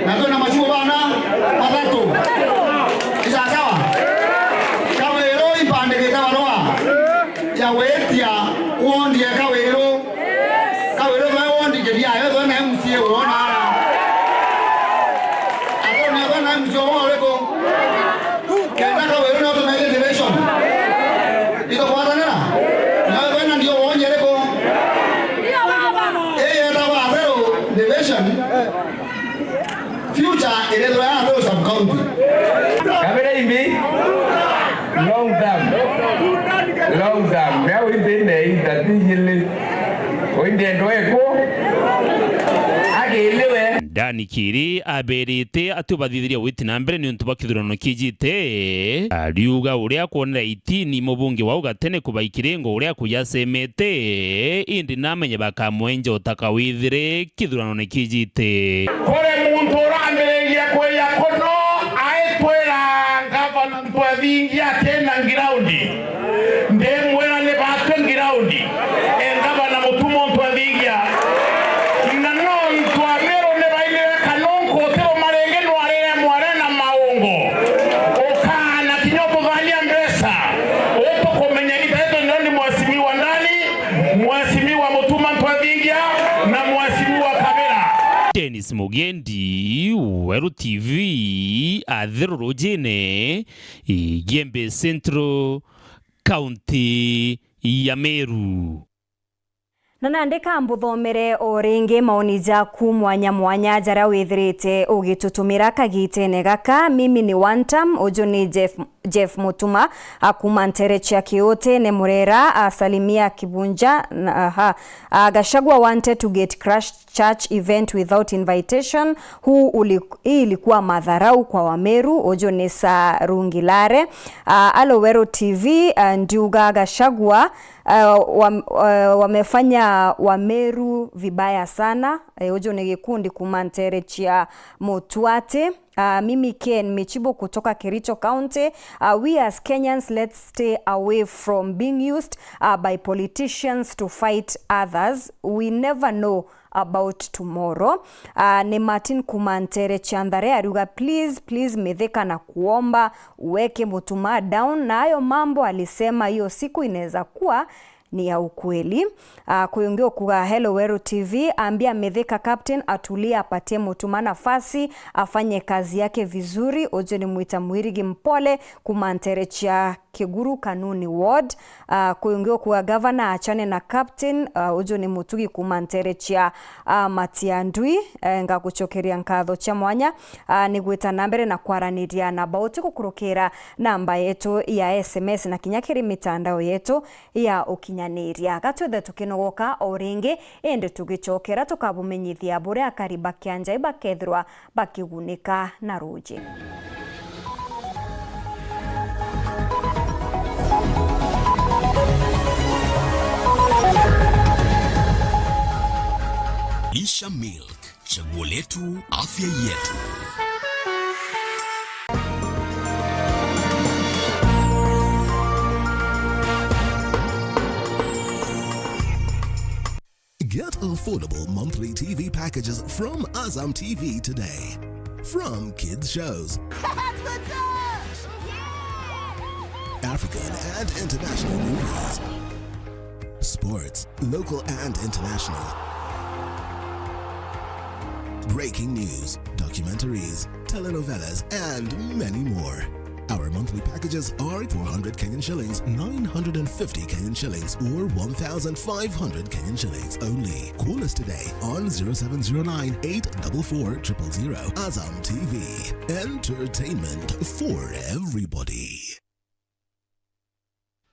Na twina macigo bana bathatu. Ni sawa sawa? Kawiru impandikite barua ya witia wondi ya Kawiru. Kawiru thwe wondi kiria, yo thwe na M C A wona. Atheru ni thwe na M C A wona uriku? Kenda Kawiru ni tumerie division. Itugwatanira? Na thwe na ndio wondi uriku? Ii yetagwa Atheru division. Future irethwa ya Atheru sub county. Kabere imbi? Long term. Long term. Now imbi ne itatinyili. Oinde ndo eko. Agiliwe. Ndani Kiri aberite ati ubathithiria witi na mbere ni untu bwa kithurano kijite. Ariuga uria akwonera itini mubunge wau gatene kubai kiringo uria akujasemete, indi namenye bakamwenja utaka withire kithurano ni kijite. Kuri muntu urambiriria kwija kuno, aitwira ngavana Ntwethingia atina ngiraundi. Ndimwira ni batwe ngiraundi. E ngavana Mutuma Ntwethingia. Na nontu Ameru ni bainire kanunku utiro maringi nwarire mware na maungo. Ukaana kinya ututhania mbeca. Utukumenya itaitwe ndio ni mheshimiwa ndani, mheshimiwa Mutuma Ntwethingia na mheshimiwa Kabira. Dennis Mugendi, Weru T V, Atheru Rujine, Igembe Central, County ya Meru. Na nandi ka mbuthomere o ringi maoni jaku mwanya mwanya jaria withirite ugitutumira kagitene gaka. Mimi ni one term, uju ni Jeff, Jeff Mutuma, akuma ntere cia Kiutene Murera, asalimia Kibunja, na, aha. Ah, Gachagua wanted to get crushed church event without invitation. Huu uli-, hii ilikuwa madharau kwa Wameru, uju ni Sarungilare. Ah, Alo Weru T V, ah, ndiuga Gachagua, ah, wa-, ah, wamefanya Wameru vibaya sana. Eh, uju ni gikundi kuma ntere cia Mutwati. Ah, mimi Ken Michibo kutoka Kericho County. Ah, we as Kenyans, let's stay away from being used, ah, by politicians to fight others. We never know about tomorrow. Ah, ni Martin kuma ntere cia Nthare ariuga, please, please, Mithika na kuomba uweke Mutuma down, na hayo mambo alisema hiyo siku inaweza kuwa ni ya ukweli. Ah, kwi ungi ukuga, hello Weru T V, ambia Mithika captain atulie, apatie Mutuma nafasi afanye kazi yake vizuri. Uju ni Mwita Mwirigi Mpole kuma ntere cia Kiguru Kanuni Ward. Ah, kwi ungi ukuga, gavana achane na captain. Ah, uju ni Mutugi kuma ntere cia, ah, Matiandui. Eh, ngagucokeria nkatho cia mwanya, ah, ni gwita na mbere na kwaraniria na bauti gukurukira namba yetu ya S M S na kinya kiri mitandao yetu ya ukinyaniria. Gatwithe tukinogoka o ringi, indi tugicokera tukabumenyithia buria akari ba Kianjai bakethirwa bakigunika na ruuji. Lisha Milk, chaguo letu, afya yetu. Get affordable monthly T V packages from Azam T V today. From kids shows, African and international movies, sports, local and international, breaking news, documentaries, telenovelas, and many more. Our monthly packages are four hundred Kenyan shillings, nine hundred and fifty Kenyan shillings, or one thousand five hundred Kenyan shillings only. Call us today on zero seven zero nine eight double four triple zero. Azam T V, entertainment for everybody.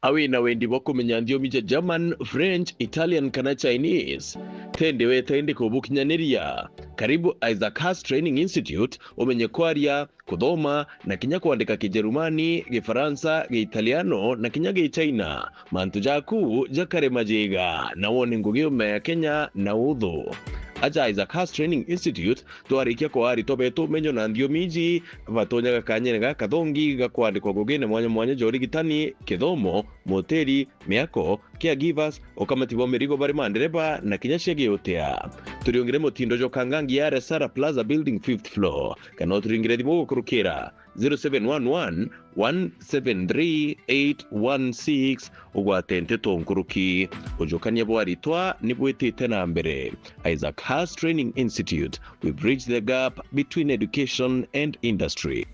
A wina wendi bwa kumenya nthiomi cia German, French, Italian kana Chinese? Tendi weta indi kubukinyaniria. Karibu Isaac Haas Training Institute, umenye kwaria, kuthoma, na kinya kwandika Kijerumani, Gifaransa, Giitaliano, na kinya Gichina. Mantu jaku jakare majiga, na wone ngugi ume ya Kenya na uthu. Aja Isaac Haas Training Institute, twarikia kwa aritwa betu umenyo na nthiomi iji, batonyaga kanyene gaka kathongi ga kwandikwa ngugine mwanya mwanya ja urigitani, kithomo, moteri, miako, caregivers, ukamati bwa mirigo bari mandereba na kinya cia giutia. Turiungire mutindo jwa Kangangi ya Resara Plaza Building fifth floor, kana uturingire thimu gukurukira zero seven one one, one seven three, eight one six, ugwate nteto nkuruki. Ujukania bwa aritwa ni bwitite na mbere. Isaac Haas Training Institute, we bridge the gap between education and industry.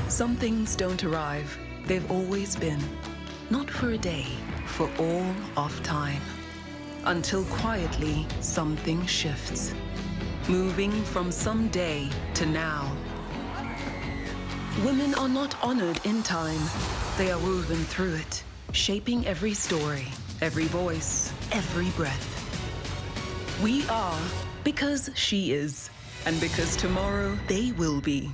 Some things don't arrive, they've always been. Not for a day, for all of time. Until quietly, something shifts. Moving from someday to now. Women are not honored in time, they are woven through it, shaping every story, every voice, every breath. We are because she is, and because tomorrow they will be.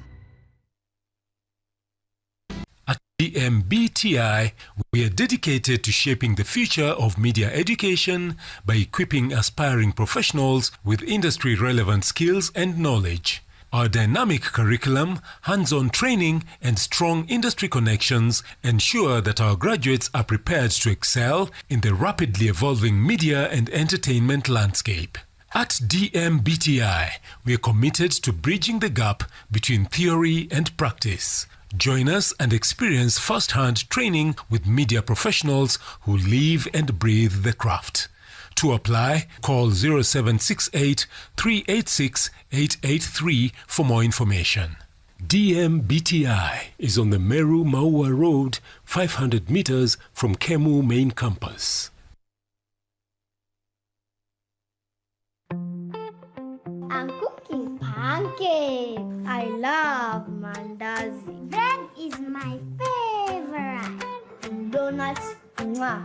At D M B T I, we are dedicated to shaping the future of media education by equipping aspiring professionals with industry-relevant skills and knowledge. Our dynamic curriculum, hands-on training, and strong industry connections ensure that our graduates are prepared to excel in the rapidly evolving media and entertainment landscape. At D M B T I, we are committed to bridging the gap between theory and practice. Join us and experience first-hand training with media professionals who live and breathe the craft. To apply, call zero seven six eight, three eight six, eight eight three for more information. D M B T I is on the Meru Maua Road, five hundred meters from Kemu main campus. I'm cooking pancakes. I love mandazi. Bread is my favorite. Donuts, mwah.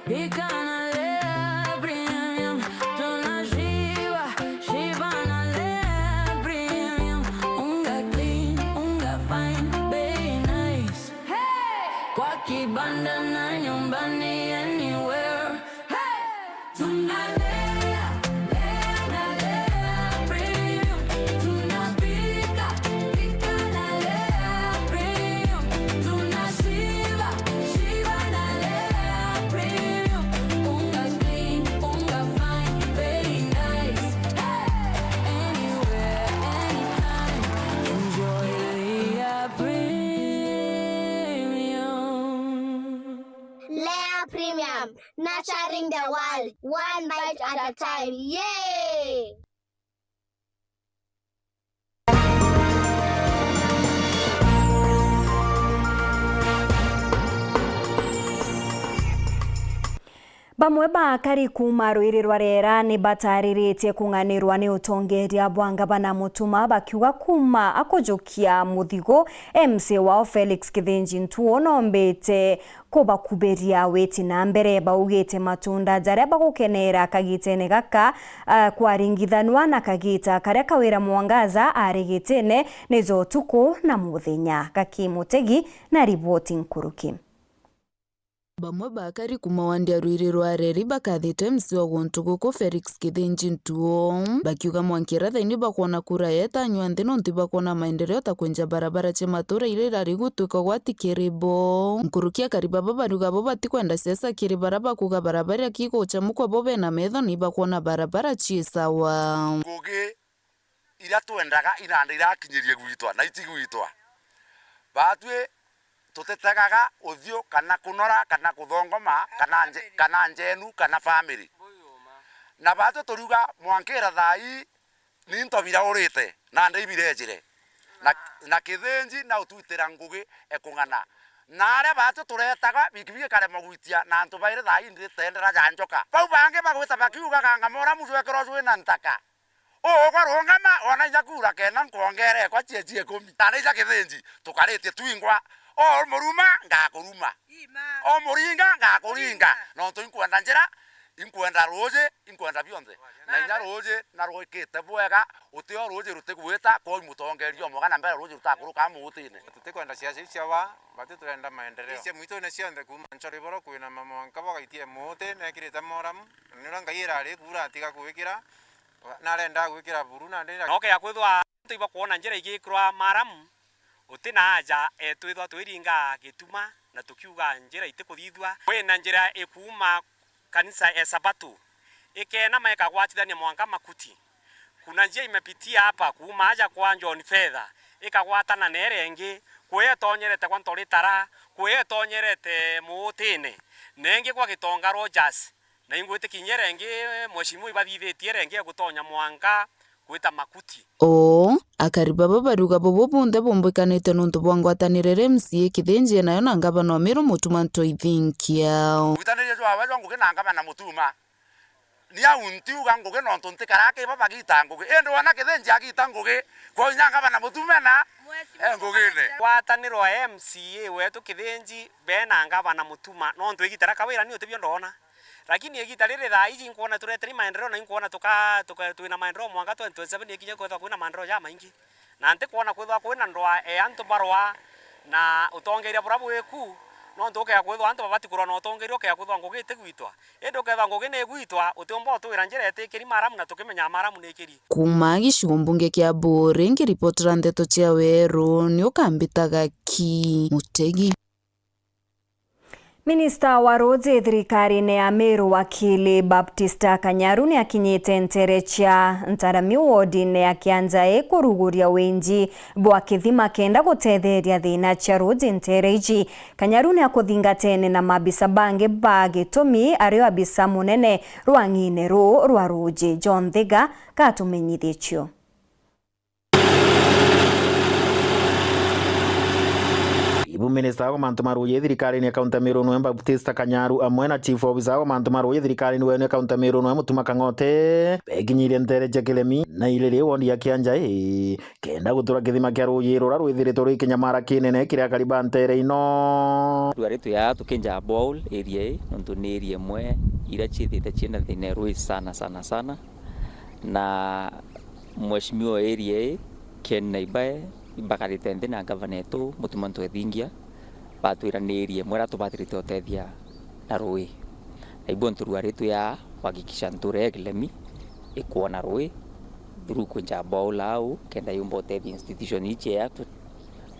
Pika na Lea Premium, tunashiba, shiba na Lea Premium. Unga clean, unga fine, bei nice. Hey! Kwa kibanda na nyumbani, anywhere. Hey! Tunalea, lea na Lea Premium. Tunapika, pika na Lea Premium. Tunashiba, shiba na Lea Premium. Unga clean, unga fine, very nice. Hey! Anywhere, anytime. Enjoy Lea Premium. Lea Premium, nurturing the world, one bite at a time. Yay! Bamwe ba akari kuuma rwiri rwa Rera ni batariritie kung'anirwa ni utongeria bwa ngavana Mutuma, bakiuga kuuma akujukia muthigo, M C A wao Felix Kithinji Ntuo nombite kubakubiria witi na mbere. Baugite matunda jaria bagukenera kagitene gaka, ah, kwaringithanua na kagita karia Kawira Mwangaza ari gitene, ni ja utuku na muthenya. Gaki Mutegi na riboti nkuruki. Bamwe ba akari kuuma wandi ya rwiri rwa Reri bakathite M C A wa guntu guku Felix Kithinji Ntuo, bakiuga mwankira thaini bakwona kura yetanywa nthi nontu ibakwona maendeleo ta kwenja barabara cia matura iria irari gutwika gwati kiri bo. Nkuruki akari baba bariuga bo batikwenda siasa kiri bara bakuga barabara kigucamukwa bo bena metho ni bakwona barabara ci sawa. Ngugi iria twendaga inanda irakinyirie gwitwa na itigwitwa. Batwi tutitegaga uthiu kana kunora kana kuthongoma kana nje-, kana njenu kana family. Na batwi turiuga mwankira thaa ii ni into biraurite na nda ibirejire. Na, na Kithinji na utwitira ngugi ekung'ana. Na aria baatu turetaga bikibigi karema gwitia na antu bairi thaa ii nditendera ja njoka. Bau bangi bagwita bakiuga ganga moramu jwekirwo jwina ntaka. Ugwe rungama, ona inya kuura kenda nkwongere ekwa cieci ikumi. Na ni inya Kithinji, tukaritie twingwa. O muruma, ngakuruma. O muringa, ngakuringa. Nontu inkwenda njira, inkwenda ruuji, inkwenda bionthe. Na inya ruuji na rwikite bwega, utio ruuji rutigwita, kwou mutongeria umwe kana mbere ruuji rutakuruka muutine. Tutikwenda ciaca iu cia wa, batu turenda maendeleo. Cia mwitune cionthe kuuma Nchoriboro kwina mama mwanka bwagaitie muuti, nekirite moramu. Nira Ngai irari kuura atiga gwikira, narenda gwikira buru, na ndira. Noke ya kwithwa antu ibakwona njira igikirwa maramu, uti na aja, e, twithwa twiringa gituma na tukiuga njira itikuthithua. Kwina njira ikuuma kanisa e Sabato, ikeenama ikagwatithania mwanka Makuti. Kuna njia imepitia hapa, kuuma aja kwa John Fedha, ikagwatana na iria ingi, kuya itonyerete kwa Ntoritara, kuya itonyerete Muutine, na ingi kwa Gitonga Rogers. Na ingwitikia inya iria ingi, mheshimiwa ibathithitie iria ingi ya gutonya mwanka gwita Makuti. Oo, akari baba bariuga bubu bunthe bumbwikanite nuntu bwa ngwataniro iria M C A Kithinji enayo na ngavana o Meru Mutuma Ntoithinkia. Gwitaniria jwawe jwa ngugi na ngavana Mutuma. Ni au ntiuga ngugi nontu ntikaraa kibo bagita ngugi. Indi wona Kithinji agita ngugi, kwa inya ngavana Mutuma na e ngugine. Ngwataniro ya M C A wetu Kithinji bena ngavana Mutuma, nontu igita ria Kawira ni utibio ndona. Lakini igita riri thaa iji inkwona tureteri maendeleo na inkwona tuka, tuka, twina maendeleo mwanka twenty twenty-seven ikinya kwethwa kwina maendeleo jamaingi. Na ntikwona kwithwa kwina ndwaa e antu barwaa na utongeria buria bwiku, nontu ukea kwithwa antu babati kurwa na utongeria ukea kwithwa ngugi itigwitwa. Indi ukethwa ngugi ni igwitwa, utiumba utwira njira itikiri maramu na tukimenya maramu ni ikiri. Kuuma gicigo mbunge kia Buuri, nkiripotera ndeto cia Weru, ni ukambitaga ki Mutegi. Minista wa ruuji thirikarine ya Meru, wakili Baptista Kanyaru, ni akinyite nteere cia Ntarami wodine ya Kianjai kuruguria winji bwa kithima kenda gutetheria thiina cia ruuji nteere iji. Kanyaru ni akuthingatene na mabisa bangi ba gitumi, ario abisa munene rwang'ine ruu rwa ruuji. John Thiga katumenyithie cio. Ibu minista wa mantu ma ruuji thirikarine ya kaunti ya Meru nwe Baptista Kanyaru amwe na chief officer wa mantu ma ruuji thirikarine wenu ya kaunti ya Meru nwe Mutuma Kang'ote bekinyirie nteere cia Kiremi na Iriri wondi ya Kianjai kenda gutura kithima kia ruuji ruria rwithiritwe rwi kinyamara kinene kiri akari ba nteere ino. Rwari tuya tukinja borehole area ii nontu ni area imwe iria ciithite ciina thina rwi sana sana sana. Na mheshimiwa area ii, Ken Naibae, ibakarite nthi na ngavana etu, Mutuma Ntoithingia, batwira ni area imwe iria tubatirite utethia na rui. Na ibo nturua ritu ya kuhakikisha ntura ya Kilemi ikwona rui, through kwinja borehole au, kenda yumba utethia institution ii cia yatu.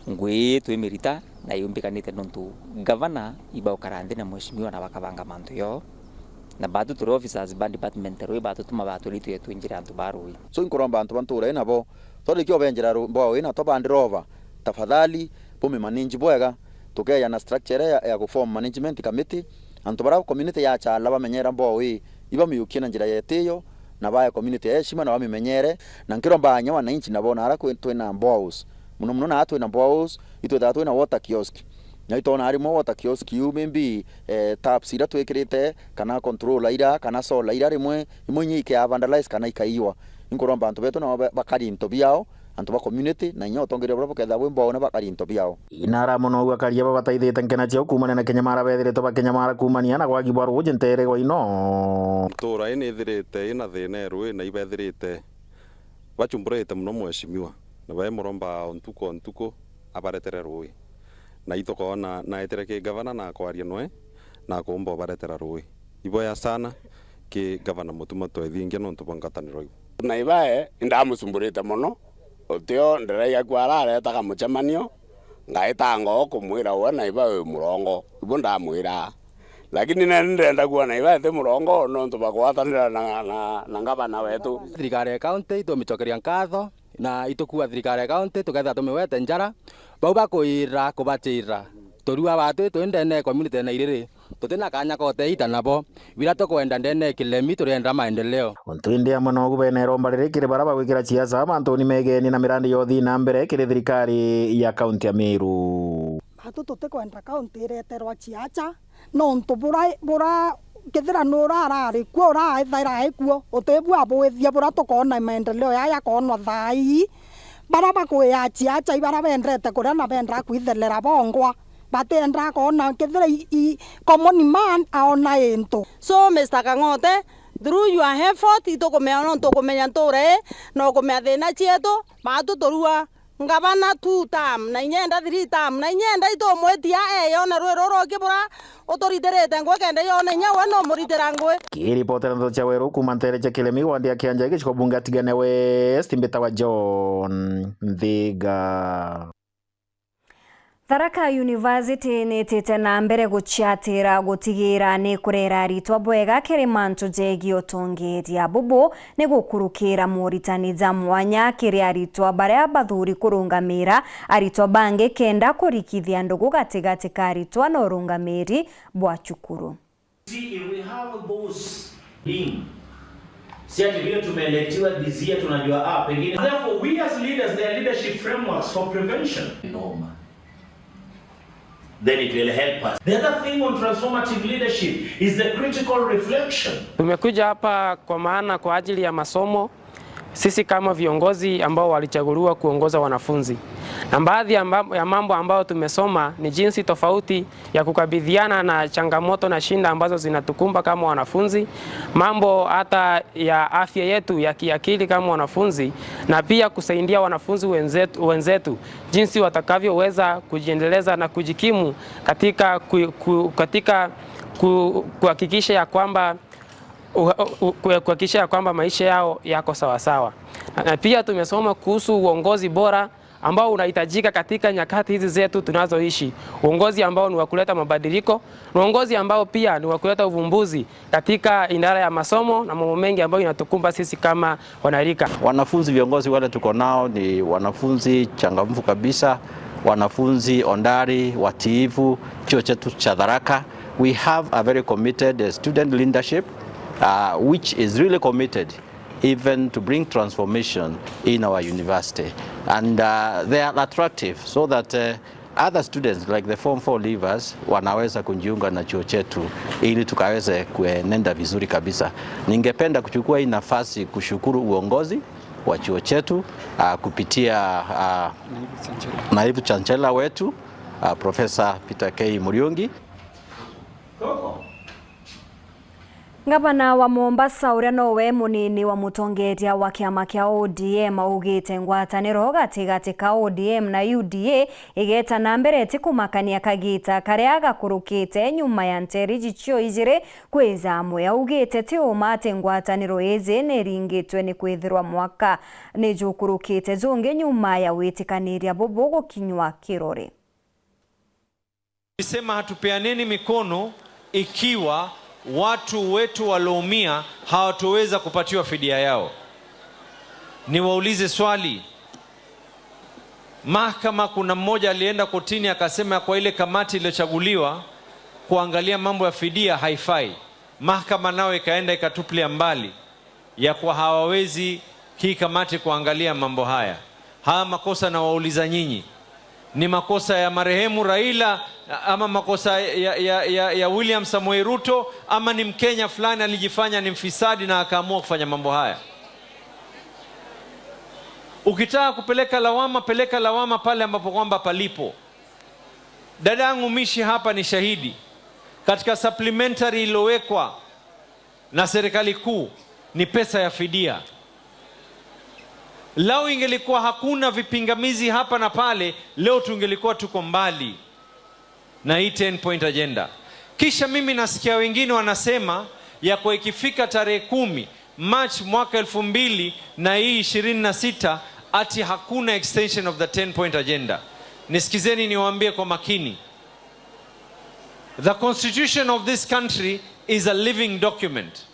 Ngui ii twimirita na yumbikanite nontu ngavana ibaukara nthi na mheshimiwa na bakabanga mantu yoo. Na batu turi officers ba department rui batutuma batwiri tuye twinjire antu ba rui. So inkuromba antu ba ntura ii nabo, twarikia ubenjera ru-, mbwao ii na twa bandirova, tafadhali bumimanage bwega, tukeja na structure iria ya, ya guform management committee, antu baria community ya Chala bamenyera mbwao ii, ibamiukie na njira ya itiyo, na bae community ya heshima na bamimenyere, na nkiromba nya wananchi nabo naara kwi-, twina boreholes. Muno muno naa twina boreholes, itwithaga twina water kiosk. Na itwona rimwe water kiosk iu maybe, eh, taps iria twikirite, kana controller iria, kana solar iria rimwe, imwe inya ikia vandalize kana ikaiwa. Inkuromba antu betu nabo ba-, bakari into biao, antu ba community, na inya utongeria buria bukethira bwi mbwao na bakari into biao. Inara mono uu akaria baba bataithite nkena ciao kuumania na kinyamara bethiritwe bakinyamara kuumania na gwagi bwa ruuji nteere gwa ino. Ntuura ii nithirite ina thiina e ruui na ibethirite bachumburite mono mheshimiwa, na baimuromba o ntuku o ntuku abaretere ruui. Na itukoona naetire ki gavana na kwaria noe na akumba ubaretera ruui. Iboya sana ki gavana Mutuma Ntoithingia nontu bwa ngwataniro iu. Naibae indamucumburite mono, utio ndiraiga ku araretaga mucemanio, ngaitanga o kumwira we Naibae wi murongo, ibu ndamwira. Lakini nani ndenda kuona Naibae ti murongo nontu bagwatanira na, na, na ngavana wetu. Thirikari ya county itumicokeria nkatho na itukua thirikari ya county tukethira tumiwete njara, bau bakwira kubatira. Turua batu twi ndene ya community na iriri. Tutina kanya ka uteita nabo. Biria tukwenda ndene ya Kilemi, turienda maendeleo. Untu indi amwe nogu bene iromba riri kiri baria bagwikira ciaca mantuni megeni na mirandi ya uthii na mbere kiri thirikari ya kaunti ya Meru. Batu tutikwenda kaunti ireterwa ciaca, nontu bura, bura, kethira nurarari kuo, uraethaira ai kuo, utibua bwithia bura tukona maendeleo yaya yakonwa thaa ii. Bara bakwia ciaca i bara bendete kuria na benda kwithelera bongwa. Batienda kwona kethira i, i common man aona into. So, Mister Kang'ote, through your effort, itukumenya nontu ukumenya ntura ii, na ukumenya thina cietu, matu turua ngavana two term, na inyenda three term, na inyenda itumwitia eyone rwi ruru ukibura uturitirite ngui kenda yone inya we numuritira ngui. Kiripotera ndeto cia Weru kuma ntere cia Kilemi, wandi ya Kianja, gicigo bunge Atigane West, mbitawa John Nthiga. Tharaka University ni itite na mbere guciatira gutigira ni kurera aritwa bwega kiri mantu jegii utongeeria. Bubu ni gukurukira moritani ja mwanya kiri aritwa baria bathuri kurungamira aritwa bangi kenda kurikithia ndugu gatigati ka aritwa na urungamiri bwa cukuru. See, if we have those being, si ati vile tumeelektiwa this year tunajua, ah, pengine. Therefore, we as leaders, there are leadership frameworks for prevention. Noma. Then it will help us. The other thing on transformative leadership is the critical reflection. Tumekuja hapa kwa maana, kwa ajili ya masomo. Sisi kama viongozi ambao walichaguliwa kuongoza wanafunzi, na baadhi ya mam-, ya mambo ambayo tumesoma ni jinsi tofauti ya kukabiliana na changamoto na shinda ambazo zinatukumba kama wanafunzi, mambo hata ya afya yetu ya kiakili kama wanafunzi, na pia kusaidia wanafunzi wenzetu, wenzetu jinsi watakavyoweza kujiendeleza na kujikimu katika ku-, ku-, katika ku-, kuhakikisha ya kwamba u-, u-, kuhakikisha ya kwamba maisha yao yako sawasawa. Na, na pia tumesoma kuhusu uongozi bora ambao unahitajika katika nyakati hizi zetu tunazoishi, uongozi ambao ni wa kuleta mabadiliko, na uongozi ambao pia ni wa kuleta uvumbuzi katika idara ya masomo na mambo mengi ambayo inatukumba sisi kama wanarika. Wanafunzi viongozi wale tuko nao ni wanafunzi changamfu kabisa, wanafunzi ondari, watiifu, chuo chetu cha Tharaka. We have a very committed, uh, student leadership, uh, which is really committed even to bring transformation in our university. And, uh, they are attractive so that, uh, other students like the form four leavers wanaweza kujiunga na chuo chetu ili tukaweze kuenenda vizuri kabisa. Ningependa kuchukua hii nafasi kushukuru uongozi wa chuo chetu, uh, kupitia, uh, naibu chancellor wetu, uh, Professor Peter K Muriungi. Ngavana wa Mombasa, uria nowe munini wa mutongeria wa kiama kia O D M, augite ngwataniro gatigati ka O D M na U D A igeta na mbere ti kumakania kagita karia gakurukite nyuma ya nteriji cio ijiri kwija amwe. Augite ti uma ati ngwataniro iji ni iringitwe ni kwithirwa mwaka ni jukurukite jungi nyuma ya witikaniria bubu gukinywa kirore. Tulisema hatupeaneni mikono ikiwa watu wetu walioumia hawatoweza kupatiwa fidia yao. Niwaulize swali. Mahakama, kuna mmoja alienda kotini akasema kwa ile kamati iliyochaguliwa kuangalia mambo ya fidia haifai. Mahakama nao ikaenda ikatupilia mbali ya kuwa hawawezi hii kamati kuangalia mambo haya. Haya makosa nawauliza nyinyi, ni makosa ya marehemu Raila ama makosa ya, ya, ya, ya William Samoei Ruto, ama ni Mkenya fulani alijifanya ni mfisadi na akaamua kufanya mambo haya? Ukitaka kupeleka lawama, peleka lawama pale ambapo kwamba palipo. Dadangu Mishi hapa ni shahidi. Katika supplementary iliyowekwa na serikali kuu ni pesa ya fidia. Lau ingelikuwa hakuna vipingamizi hapa na pale, leo tungelikuwa tuko mbali na hii ten point agenda. Kisha mimi nasikia wengine wanasema ya kwa ikifika tarehe kumi March mwaka elfu mbili na hii ishirini na sita, ati hakuna extension of the ten point agenda. Nisikizeni niwaambie kwa makini. The constitution of this country is a living document.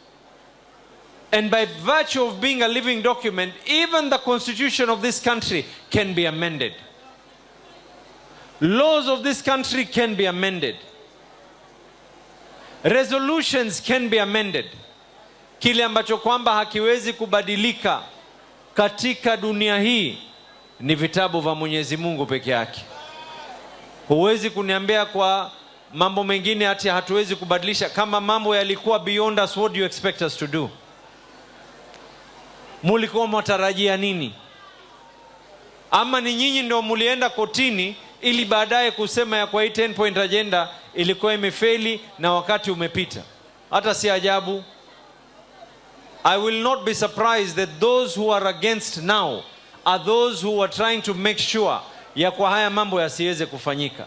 And by virtue of being a living document, even the constitution of this country can be amended. Laws of this country can be amended. Resolutions can be amended. Kile ambacho kwamba hakiwezi kubadilika katika dunia hii ni vitabu vya Mwenyezi Mungu peke yake. Huwezi kuniambia kwa mambo mengine ati hatuwezi kubadilisha. Kama mambo yalikuwa beyond us, what do you expect us to do? Mulikuwa mwatarajia nini? Ama ni nyinyi ndio mulienda kotini ili baadaye kusema ya kwa hii ten point agenda ilikuwa imefeli na wakati umepita? Hata si ajabu. I will not be surprised that those who are against now are those who are trying to make sure ya kwa haya mambo yasiweze kufanyika.